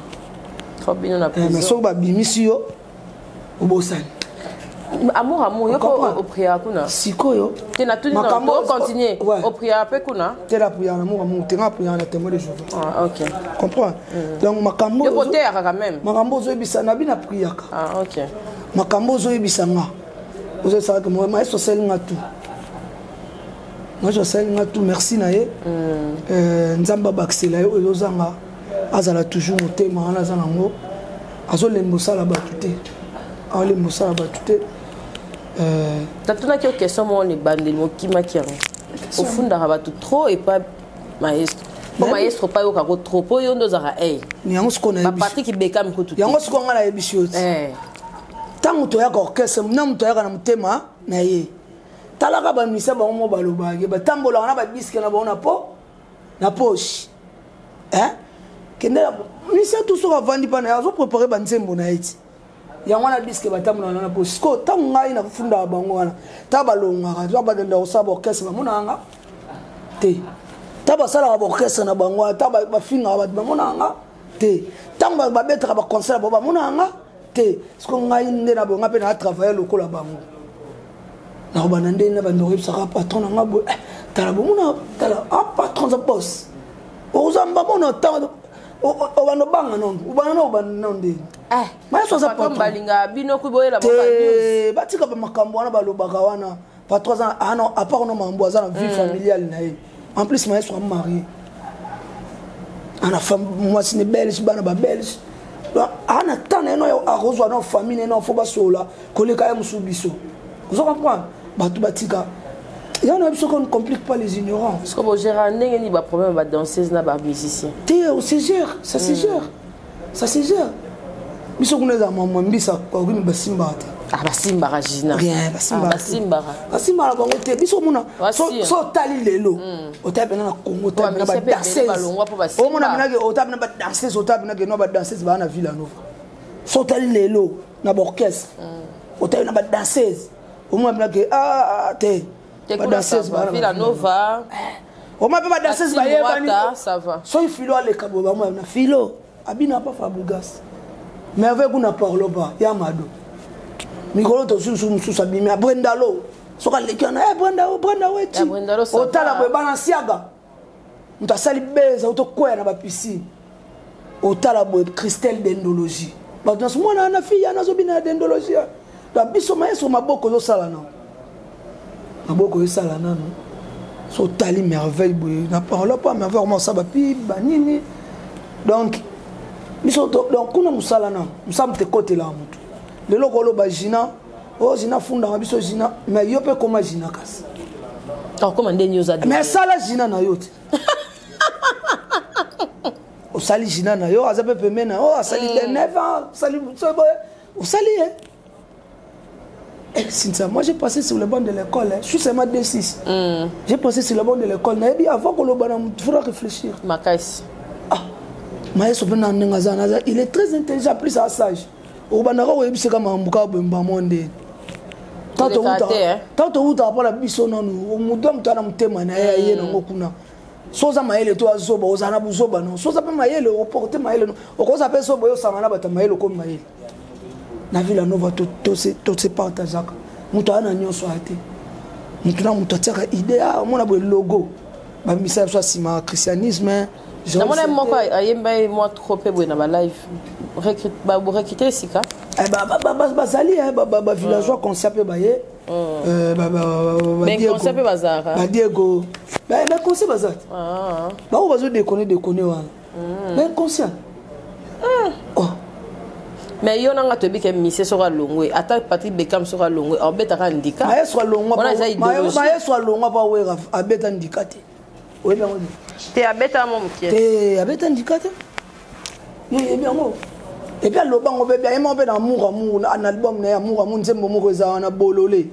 fo bino na prison mais soki babimisi yo obosani. Amour, amour, yo opriya kuna sikoyo. Te natuni na continuer opriya mpe kuna. Te la priya na amour, amour te nga priya na témoin de Jéhovah. Ah ok. Comprends donc makambo yo koteyaka quand même. Makambo ozoyebisa na bina priaka. Ah ok. Makambo ozoyebisa nga ozoyebisaka maestro asali nga tout, maestro asali nga tout, merci na ye. Nzambe abakisela ye oyo ozanga azala toujours motema wana aza nango azolemba osala bato te aolemba osala bato te. Natunaki yo question moko na ebandeli mokimaki yango ofundaka bato trop epa maestro po maestro pa yokako trop po yo nde ozalaka ei yango sikoyo nayebi bapatrik bekami kutu te. Yango sikoyo ngai nayebisi yo ti ntango toyaka orchestre na moto ayaka na motema na ye talaka bamisa bango mo balobaki batambolaka na badiske na bango na po na poche kende misa tu soki avandi mpa na ye azoprépare banzembo na ye ti yango wana diske batambolaka na poche sikoyo ntango ngai nafundaka bango wana ta balongaka ta bakenda kosala baorchestre bamonaka nga te ta basalaka baorchestre na bango wana ta bafingaka bato bamonaka nga te ntango babetaka baconcert na bango bamonaka nga te sikoyo ngai nde na bonga mpe na travaille lokola bango nakobanda nde na bando oyebisaka patron na nga boye tala bomona tala a patron za boss ozamba mona ntango obanda obanga nono obanda no obanda nano ndeni mayeso aza patron balinga bino kuboyela te batika bamakambo wana balobaka wana patron aza à part no mambo aza na vie familiale na ye en plus mayeso amarié ana femme mwasi ne belge bana babelge ana temps na ye no akozwa na famille na ye no fo basola koleka ye mosusu biso ozo comprendre bato batika yango na biso qu'on ne complique pas les ignorants. Parce que bogéra ndenge nini baproblème ya badanseuse na bamusicien? Te on se gère, ça se gère, ça se gère. Biso kuna ezala mamwa mbisa bakomi basimbaka te. Ah basimbaka Gina. Rien basimbaka. Basimbaka. Basimbaka bango te biso omona so otali lelo otali mpena na Congo otali mpena badanseuse omona penake otali mpena badanseuse otali penake no badanseuse baa na Villa Nova so otali lelo na baorchestre otali na badanseuse omona penake ah te badanseuse baa na Villa Nova omona mpe badanseuse bayebani ça va. Soki filo aleka boye bamona na filo abina pa Fabregas merveille kuna parlo pa ya mado. Mikolo tosusu mosusu abimi ya Brendalo, soki aleki wana, eh, Brenda, Brenda weti, otala boye bana siaga moto asali beza otokwea na bapiscine, otala boye Christelle dendologie, bato nyonso mwana wana fille wana azobina ya dendologie. Donc biso mayeso maboko ozosala nano, maboko ezosala nano. So otali merveille boye na parole mpo merveille koma osala bapi banini. Donc biso, donc kuna mosala nano, mosala moto ekotelaka motu. Lelo koloba Gina, o oh, Gina fundaka biso Gina, mais yo mpe koma Gina kasi. Okoma ndeni oza? Mais sala Gina na yo te. Osali Gina na yo, aza mpe pembeni na yo, asali de 9 ans, osali boye, osali ye. Eh, Cynthia, moi j'ai passé sur le banc de l'école. Hein. Je suis seulement 2-6. J'ai passé sur le banc de l'école. Nayebi, avant que il faudra réfléchir. Makasi. Ah, mayeso mpe na ndenge aza naza, il est très intelligent, plus aza sage. Obandaka koyebisaka makambo kaka boye mbamo nde. Ntango towutaka mpo na biso nanu, moto ya moto ana motema na ye aye nango kuna. So oza mayele to azoba, ozala na buzoba no. So oza mpe mayele, oporte mayele no. Okoza mpe zoba, oyo osanga na bato ya mayele, okomi mayele. Na Villa Nova tose partageaka, moto aya na nyonso aya te, moto na moto atiaka idée. Omona boye logo bamisa biso ya nsima ya christianisme. Namona moko ayemba ye mwa trop mpe boye na balive, borecrute esika. Bazali bavillageois conscient mpe baye. Bainconscient mpe bazalaka. Badiego bainconscient baza te, bango bazodekone dekone wana, bainconscient. Oh. Mais yo nanga toyebi ke misie soki alongwe, ata Patrick Bekam soki alongwe, abetaka ndika. Mayeso alongwa, mayeso alongwa mpo awera abeta ndika te, oyebi yango te? Te, abeta mo mokie. Te, abeta ndika te, yo oyebi yango. Et puis aloba yango mpe ayema mpe na Amour Amour, na album na ye Amour Amour, nzembo moko eza wana bolole.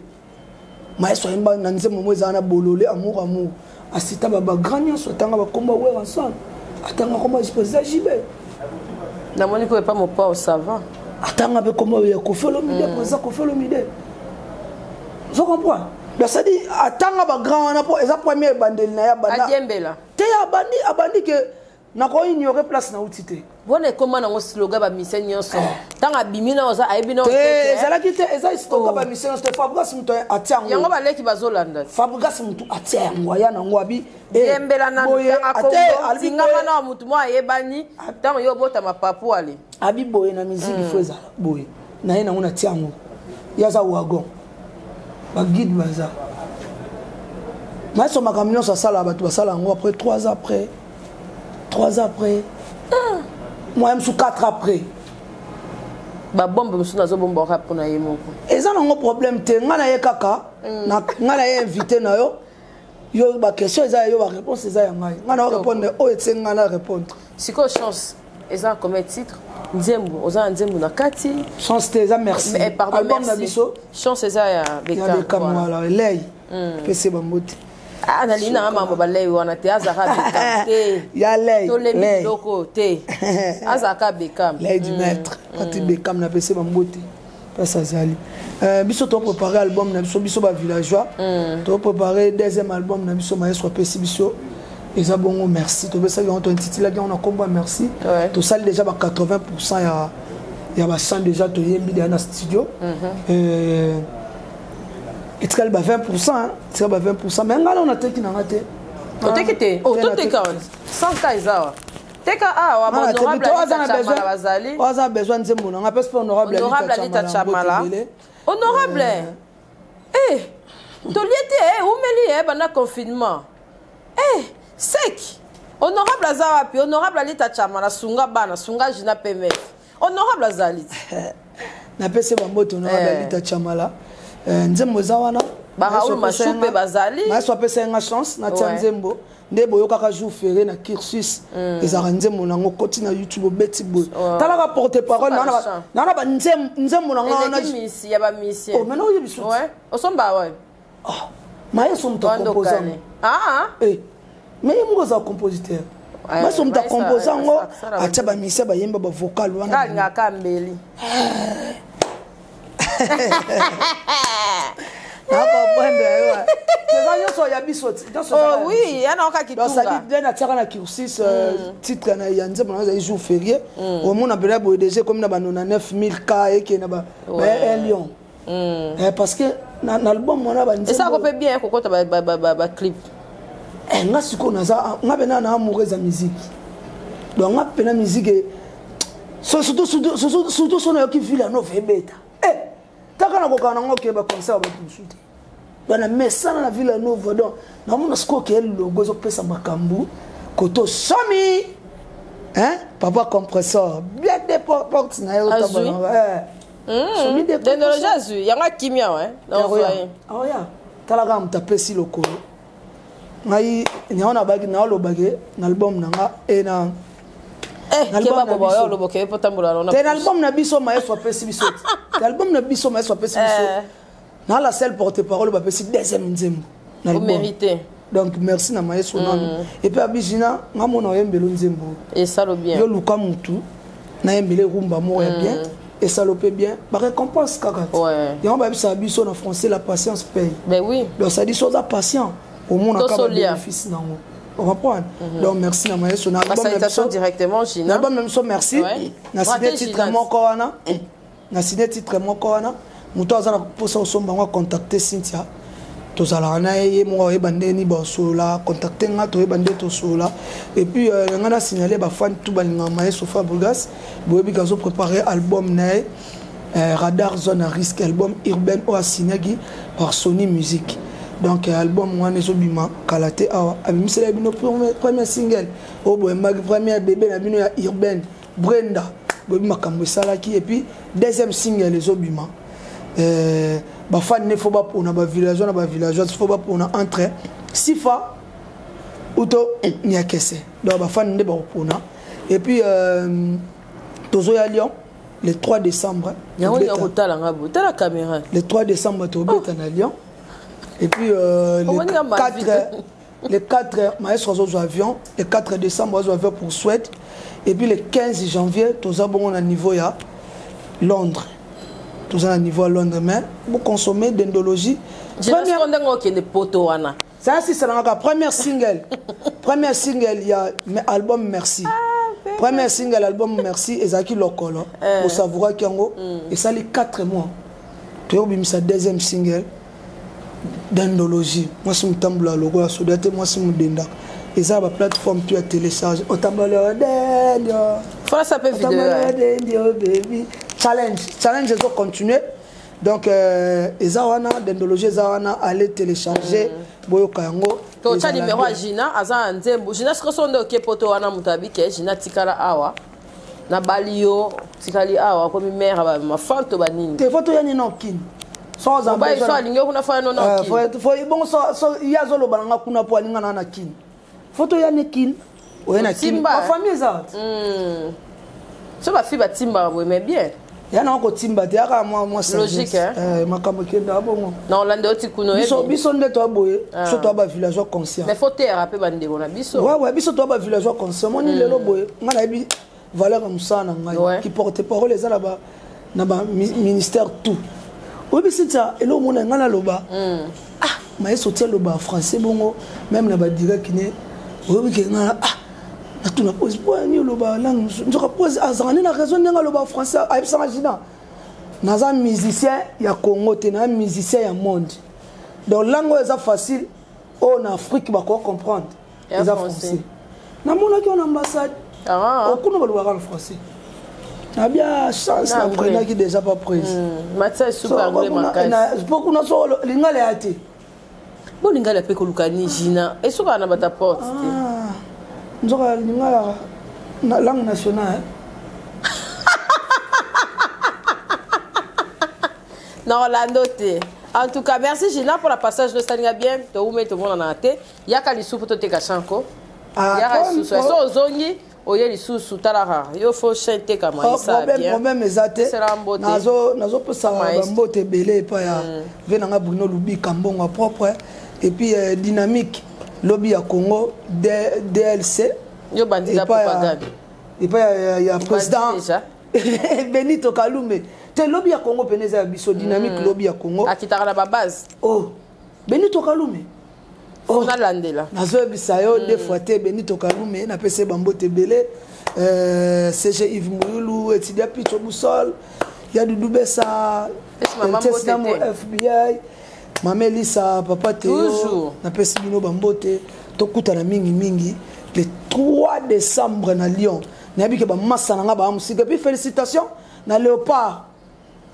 Mayeso ayemba na nzembo moko eza wana bolole, Amour Amour, asita bagrand nyonso, atanga bakomba Werrason, atanga komba président JB. Namoni ko epa Mopao, ça va. Atanga mpe komba ya Koffi Olomide, président Koffi Olomide, ozo comprendre? Donc c'est à dire atanga bagrand wana mpo eza premier ebandeli na ye abanda. Adiembela. Te, abandi, abandi ke nakoignore place nauti te. Wana ekóma nango slogan, bamise nyonso ntango abimi na oza ayebi na. Te, ezalaki te, eza slogan bamise nyonso te. Fabrigas moto atia yango. Yango baleki bazolanda. Fabrigas moto atia yango, aya nango abi. Yembela nanotingama na motu mo ayebani ntango yo obotama papu ale. Abi boye na musique fo ezala boye, na ye nango natia yango, ye aza wagon, baguide baza maso, makambo nyonso asala, bato basala yango après 3 ans, après 3 ans, après moyen mosusu 4 après. Babombe mosusu nazobombaka mpona ye moko. Eza nango problème te, ngai na ye kaka, ngai na ye invité na yo, yo baquestion eza ya yo, baréponse eza ya ngai, ngai na répondre oyo etie ngai na répondre. Sikoyo Chance eza combien titre? Nzembo oza na nzembo na kati? Chance te, eza Merci. Pardon, album na biso. Chance eza ya Bekam, voilà, elei pese bango te. Ah, nalingi nanga mambo balei wana te, azalaka Bekam te. Ya lei. Tolembi biloko te, azalaka Bekam. Lei du maître Patrick Bekam, napesi bango te place azali. Biso toprépare album na biso, biso bavillageois toprépare deuxième album na biso. Maestro apesi biso, eza bongo Merci, topesaki yango, tointitulaki yango na nkombo ya Merci. Tosali déjà ba 80 pourcent ya bachant, déjà toyembi deya na studio. Etikali ba 20 pourcent, etikali ba 20 pourcent, mais ngai nao nateki nanga te. Oteki te? Toteka 100 ka eza wa teka awa, honorable Anita bazali. Aza besoin nzembo nanga, apesi mpe honorable. Honorable Anita Chamala, honorable, eh, tolie te, eh, umeli, eh, banda confinement, eh, sec. Honorable aza wapi? Honorable Alita Chamala, sunga bana, sunga Jina PMF. Honorable azali. Napesi bambote honorable Alita Chamala. Nzembo eza wana. Baraoul Masu mpe bazali. Maso apesa nga chance natia nzembo nde boyokaka jour ferré na cursus, ezalaka nzembo nango. Koti na YouTube, obeti boye, talaka porte parole nana banzembo na nga wana. Ya bamisien. Oh, maintenant oyebi so. Osomba wapi? Mayeso moto acompose yango, mais ye moko aza compositeur. Mayeso moto acompose yango, atia bamisia bayemba bavocal wana. Alingaka mbeli. Nakomprendre yo, eza nyonso ya biso. Oui, ya na oka kitunga. Nde natiaka na cursus titre na ya nzembo na ezali jour férié. Omona mpena boye déjà ekomi na ba 99 000 ka, eke na ba 1 lion. Eh, parce que na album wana banzembo mpe bien kokota baclip. Eh, nga sikoyo naza nga mpena na amoureuse ya musique, donc nga mpena musique, surtout so nayoki Villa Nova ebeta, eh, taka nakokaka nango ke baconcert bato mosusu te. Donc na mesana na Villa Nova, donc namona sikoyo ke logo ezopesa makambo koto somi, hein, papa compresseur bien de porte na ye. Otambola dendologie azwi yango akimia. Oya, tala kaka moto apesi lokolo ngai yango nabaki naolobake na album na nga e na te na album na biso. Maestro apesi biso te album na biso, maestro apesi biso na la seule porte parole bapesi deuxième nzembo na album. Donc merci na maestro nano. Et puis abisina nga mona oyembela nzembo. Esalo bien. Yo luka mutu nayembela rumba moko ya bien, esalo mpe bien, barécompense kaka te. Yango bayebisaka biso na français: la patience paye. Ben oui. Donc ça dit, so oza patient, omonaka babénéfice nango, ocomprendre. Donc merci na maestro na album na biso directement Gina. Na album na biso, merci. Na signé titre moko wana, na signé titre moko wana. Moto aza na mposa kosomba yango, acontacte Cynthia, tozalaka na ye, ye moko oyeba ndenge nini basola. Contacte nga, toyeba nde tosola. Et puis nga na signale bafani tout balingaka maestro Fabregas, boyebi kazo préparer album na ye, Radar Zone à risque, album urbaine oyo asignaki par Sony Music. Donc album wana ezobima kala te. Awa abimisela bino premier single oyo boyembaki, premier bébé na bino ya urbaine, Brenda, boyebi makambo esalaki. Et puis deuxième single ezobima. Bafani ne fo bapona, bavillageois na bavillageoise fo bapona entre Sifa uto Niakese. Donc bafani nde bakopona. Et puis tozoya Lyon le 3 décembre. Yango kotala nga boye, tala caméra. Le 3 décembre tobeta na Lyon. Et puis le 4, le 4, maestro azozwa avion le 4 décembre, azozwa avion pour Suède. Et puis le 15 janvier toza bongo na niveau ya Londres, toza na niveau ya Londres. Mais boconsommer dendologie. Ndenge okende poto wana. Ça sisalangaka première single, première single ya album Merci. Première single album Merci ezalaki lokolo, osavouraki yango. Esali 4 mois, toyobimisa deuxième single dendologie, mwasi motambola lokola soda te, mwasi modendaka. Eza baplateforme tu ya télécharge, otambola dendio. Fala mpe video. Dendio baby challenge, challenge ezocontinue. Donc eza wana, dendologie eza wana, allez télécharger, boyoka yango. Totya numéro ya Gina, aza na nzembo. Gina, sikoyo so nde oke poto wana, moto abike Gina tikala awa, nabali yo, tikali awa, komi mare mafanto banini. Te, fo toyani na okini. So alingi yo kuna, fo yano na okini. Bongo so ye azoloba nanga kuna mpo alinga na kini, fo toyani kini, oye na kini, bafamille eza. So bafi batimbaka boye, mais bien. Ya nango kotimba te, yaka mwa logique. Makambo ekendaka bongo. Na olanda oti kuna. Biso nde toya boye, so toya bavillageois conscient. Mais faut teyaka mpe bandeko na biso. Ouais, biso toya bavillageois conscient. Moni lelo boye, ngai nayebi valeur ya mosala na ngai ki porte parole eza na baministère tout. Oyebi Cynthia, eloko mona ngai naloba, ah, mayeso tia aloba français bongo même na badirect ne. Oyebi ke ngai, ah, natuna pose po ani oloba langue mosusu, nzoka pose azalaka nde na raison ndenge aloba français. Ayebisanga: Gina, naza musicien ya Congo te, naza musicien ya monde. Donc langue oyo eza facile, oyo na Afrique bakoka comprendre, eza français. Namonaki oyo na ambassade okuna balobaka na français, nabia chance naprenaki déjà pas prise. Po kuna so lingala ya te. Bolingala mpe koluka ni Gina esukaka na bato porte te. Nzoka lingala langue nationale. Na Orlando te. En tout cas, merci Gina pour la passage nosalinga bien. Toume tomonana te, yaka lisusu toteka chanko, yaka lisusu so ozongi, oye lisusu. Talaka yo fo chaîne tekama. Problème eza te, nazopesa bambote ebele epai ya ve nanga Bruno Lubika, mbongo propre. Et puis dynamique lobi ya Congo, DLC. Yo bandida propagande. Epai ya président Benito Kalume te, lobi ya Congo pene eza ya biso, dynamique lobi ya Congo. Akitaka na babase. Oh, Benito Kalume. Oh, nalandela. Nazoyebisa yo deux fois te, Benito Kalume, napesi ye bambote ebele. CG Yves Muyulu, Etidia Picho Busol, ya Dudu Besa. Héritier FBI mama Elisa papa Théo napesi bino bambote tokutana mingi mingi le 3 décembre na Lyon nayebi ke bamasa na nga baa mosika puis félicitations na Léopard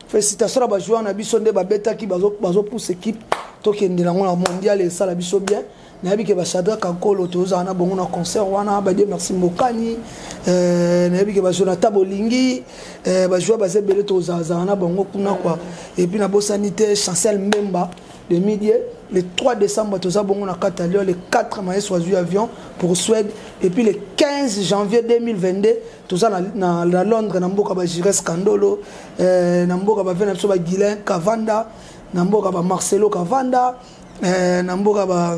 félicitations na bajoueur na biso nde babetaki bazopousse équipe tokende nango na mondial esala biso bien nayebi ke bashadra kankolo tozala na bongo na concert wana badie merci mbokani euh, nayebi ke bajonathan bolingi euh, bajoueur baza ebele tozalazala na bango kuna kua epuis nabosani te chancel mbemba de midi le 3 décembre toza bongo na kati ya lyon le 4 maestro azwi avion pour suède et puis le 15 janvier 2022 toza na, na, na londres na mboka bagires kandolo euh, na mboka bave na biso baguilin kavanda na mboka bamarcelo kavanda eh, na mboka ba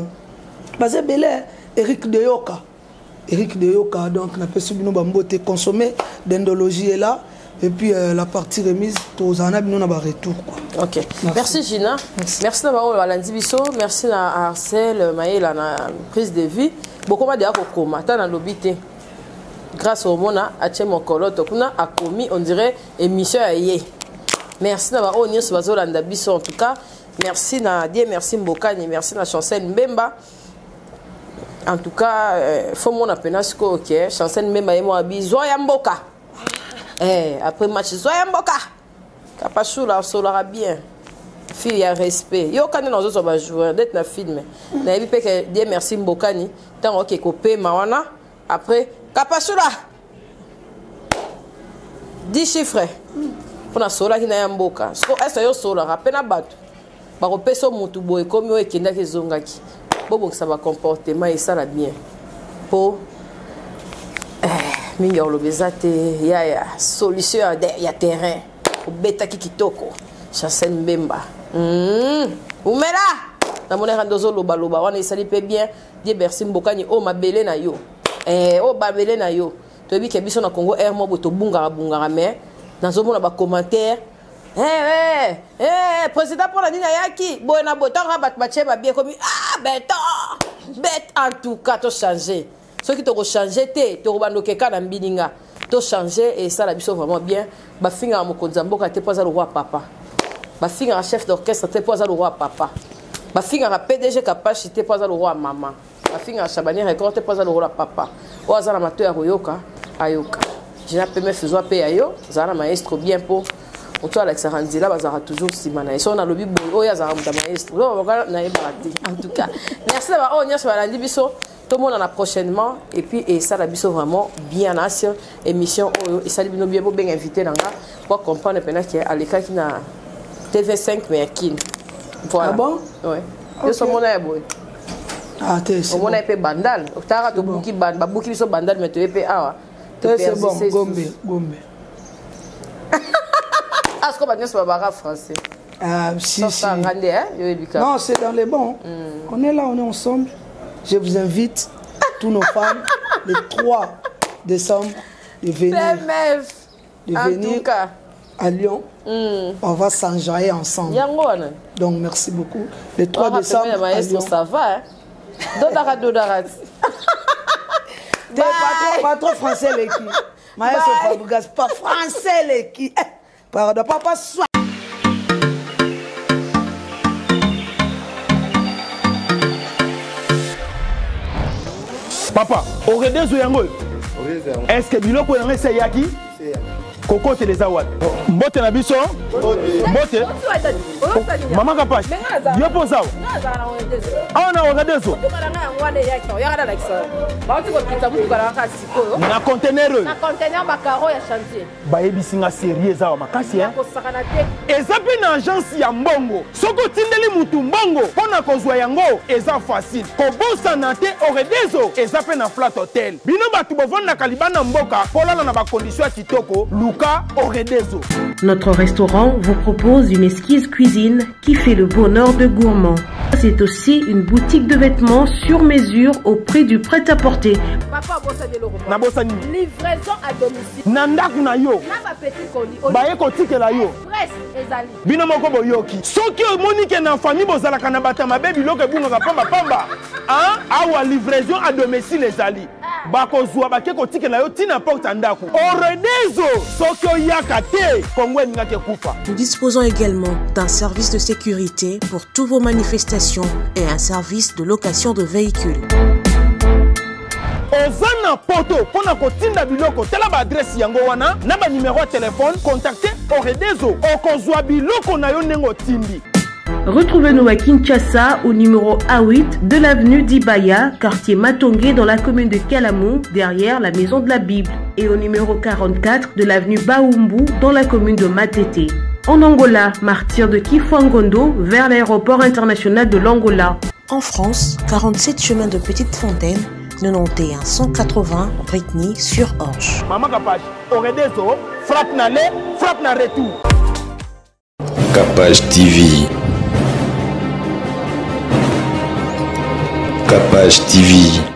baza ebele eric deyoka eric deyoka donc napesi bino bambote consommer dendologie est là et puis euh, la partie remise tozala na bino na baretour quoi ok merci, merci gina merci, merci na bango balandi biso merci na arcel mayela na prise de vue bokoma deya kokoma ata nalobi te grâce omona atie mokoloto kuna akomi on dirait émission ya ye merci na baoyo nyonso bazolanda biso en tout cas merci na die merci mbokani merci na chancel mbemba en tout cas euh, fo mona mpena sikoyo ke chancel mbemba ye mwa bizwa ya mboka eh, après match zwa ya mboka kapashula asolaka bien fille ya respect yoka nde nazozwa bajoueur ndeti na filme nayebi mpe ke die merci mbokani ntango oke kopema wana après kapashula 10 chiffres mpo nasololaki na ya mboka siko ese yo osololaka mpe na bato bakopesa motu boye ekomi oyo ekendaki ezongaki bobongisa bacomportement esala bien mpo eh, mingi ya koloba eza te yaya solution ya, ya terrain obetaki kitoko chancel mbemba mm. umela namonaka nde ozolobaloba wana esali mpe bien die bercy mbokani oyo mabele na yo eh, oyo mabele na yo toyebi ke biso na congo air moko tobungaka bungaka mais nazomona bacommentaire hey, eh, eh, hey, eh, hey, président mpo na nini ayaki boye na boye ntango bato batie babie ekomi ah beton bet en tout cas tochange soki tokochange te tokobanda okeka na mbilinga tochange esala biso vraiment bien bafingaka mokonzi ya mboka te mpo aza lokwa papa bafingaka chef d'orchestre te mpo aza lokwa papa bafingaka pdg kapashi te mpo aza lokwa mama bafingaka chabani record te mpo aza lokola papa oyo aza na matoi ya koyoka ayoka jina pmf zwa mpe ya yo zala na maestro bien mpo moto alakisaka nzela bazalaka toujours nsima na ye soki nalobi boye oyo azalaka moto ya maestro nayebaka te en tout cas merci na baoyo nyonso balandi biso tomonana prochainement et puis esala biso vraiment bien na sur émission oyo esali bino bien bobenga invité na nga po comprendre mpena ke alekaki na tv5 mais ya kine voilà ah bon? ouais. okay. yo so omona ya boye ah, omona ye mpe bandal otaka tobuki babuki biso bandal mais toye mpe awa c'est bon gombe gombe ah sikoyo bato nyonso babaka français Ah, si, si. Hein, non, c'est dans les bons. Mm. On est là, on est ensemble. Je vous invite, tous nos fans, le 3 décembre, de venir. De venir à Lyon. Mm. On va s'enjailler ensemble. Donc, merci beaucoup. Le 3 oh, décembre. À Lyon. Ça va, hein? Dodara, dodara. Pas trop, pas trop français, les qui. Maestro Fabregas, pas français, les qui. Eh, pardon, papa, soit. Papa, oredezo yango oyo est ce que biloko yango esi eyaki kokotela eza wapi mbote na biso mbote mama kapash yo mpo ozawa awa na oredezo na contener oyo bayebisi nga serie eza wa makasi eh? eza mpe na agence ya mbongo soki otindeli mutu mbongo mpo na kozwa yango eza facile kobosana te oredezo eza mpe na flat hotel bino bato bovandaka libanda mboka polala na bakondisio ya kitoko luka oredezo Notre restaurant vous propose une esquisse cuisine qui fait le bonheur de gourmands. C'est aussi une boutique de vêtements sur mesure au prix du prêt-à-porter. Papa nabosani livraison à domicile na ndako na yo na ba petit colis baye kotikela yo express ezali bino moko boyoki soki omoni ke na famille bozalaka na bato ya mabe biloko ebungaka pamba pamba awa livraison à domicile ezali ah. Bakozwa bake kotikela yo ntina porte ya ndako. Oredezo soki oyaka te, Kongo elingaki ekufa. Nous disposons également d'un service de sécurité pour toutes vos manifestations et un service de location de véhicules. Oza na poto mpo na kotinda biloko, tala baadresse yango wana na banimero ya telefone. Contacte Oredezo, okozwa biloko na yo ndenge otindi. Retrouvez-nous à Kinshasa au numéro A8 de l'avenue d'Ibaya, quartier Matongé dans la commune de Kalamou, derrière la maison de la Bible, et au numéro 44 de l'avenue Baumbu dans la commune de Matete. En Angola, martyr de Kifuangondo vers l'aéroport international de l'Angola. En France, 47 chemin de Petite Fontaine, 91 180 Brittany sur Orge. Mama Kapash, Oredezo, frappe na aller, frappe na retour. Capage TV. Capage TV.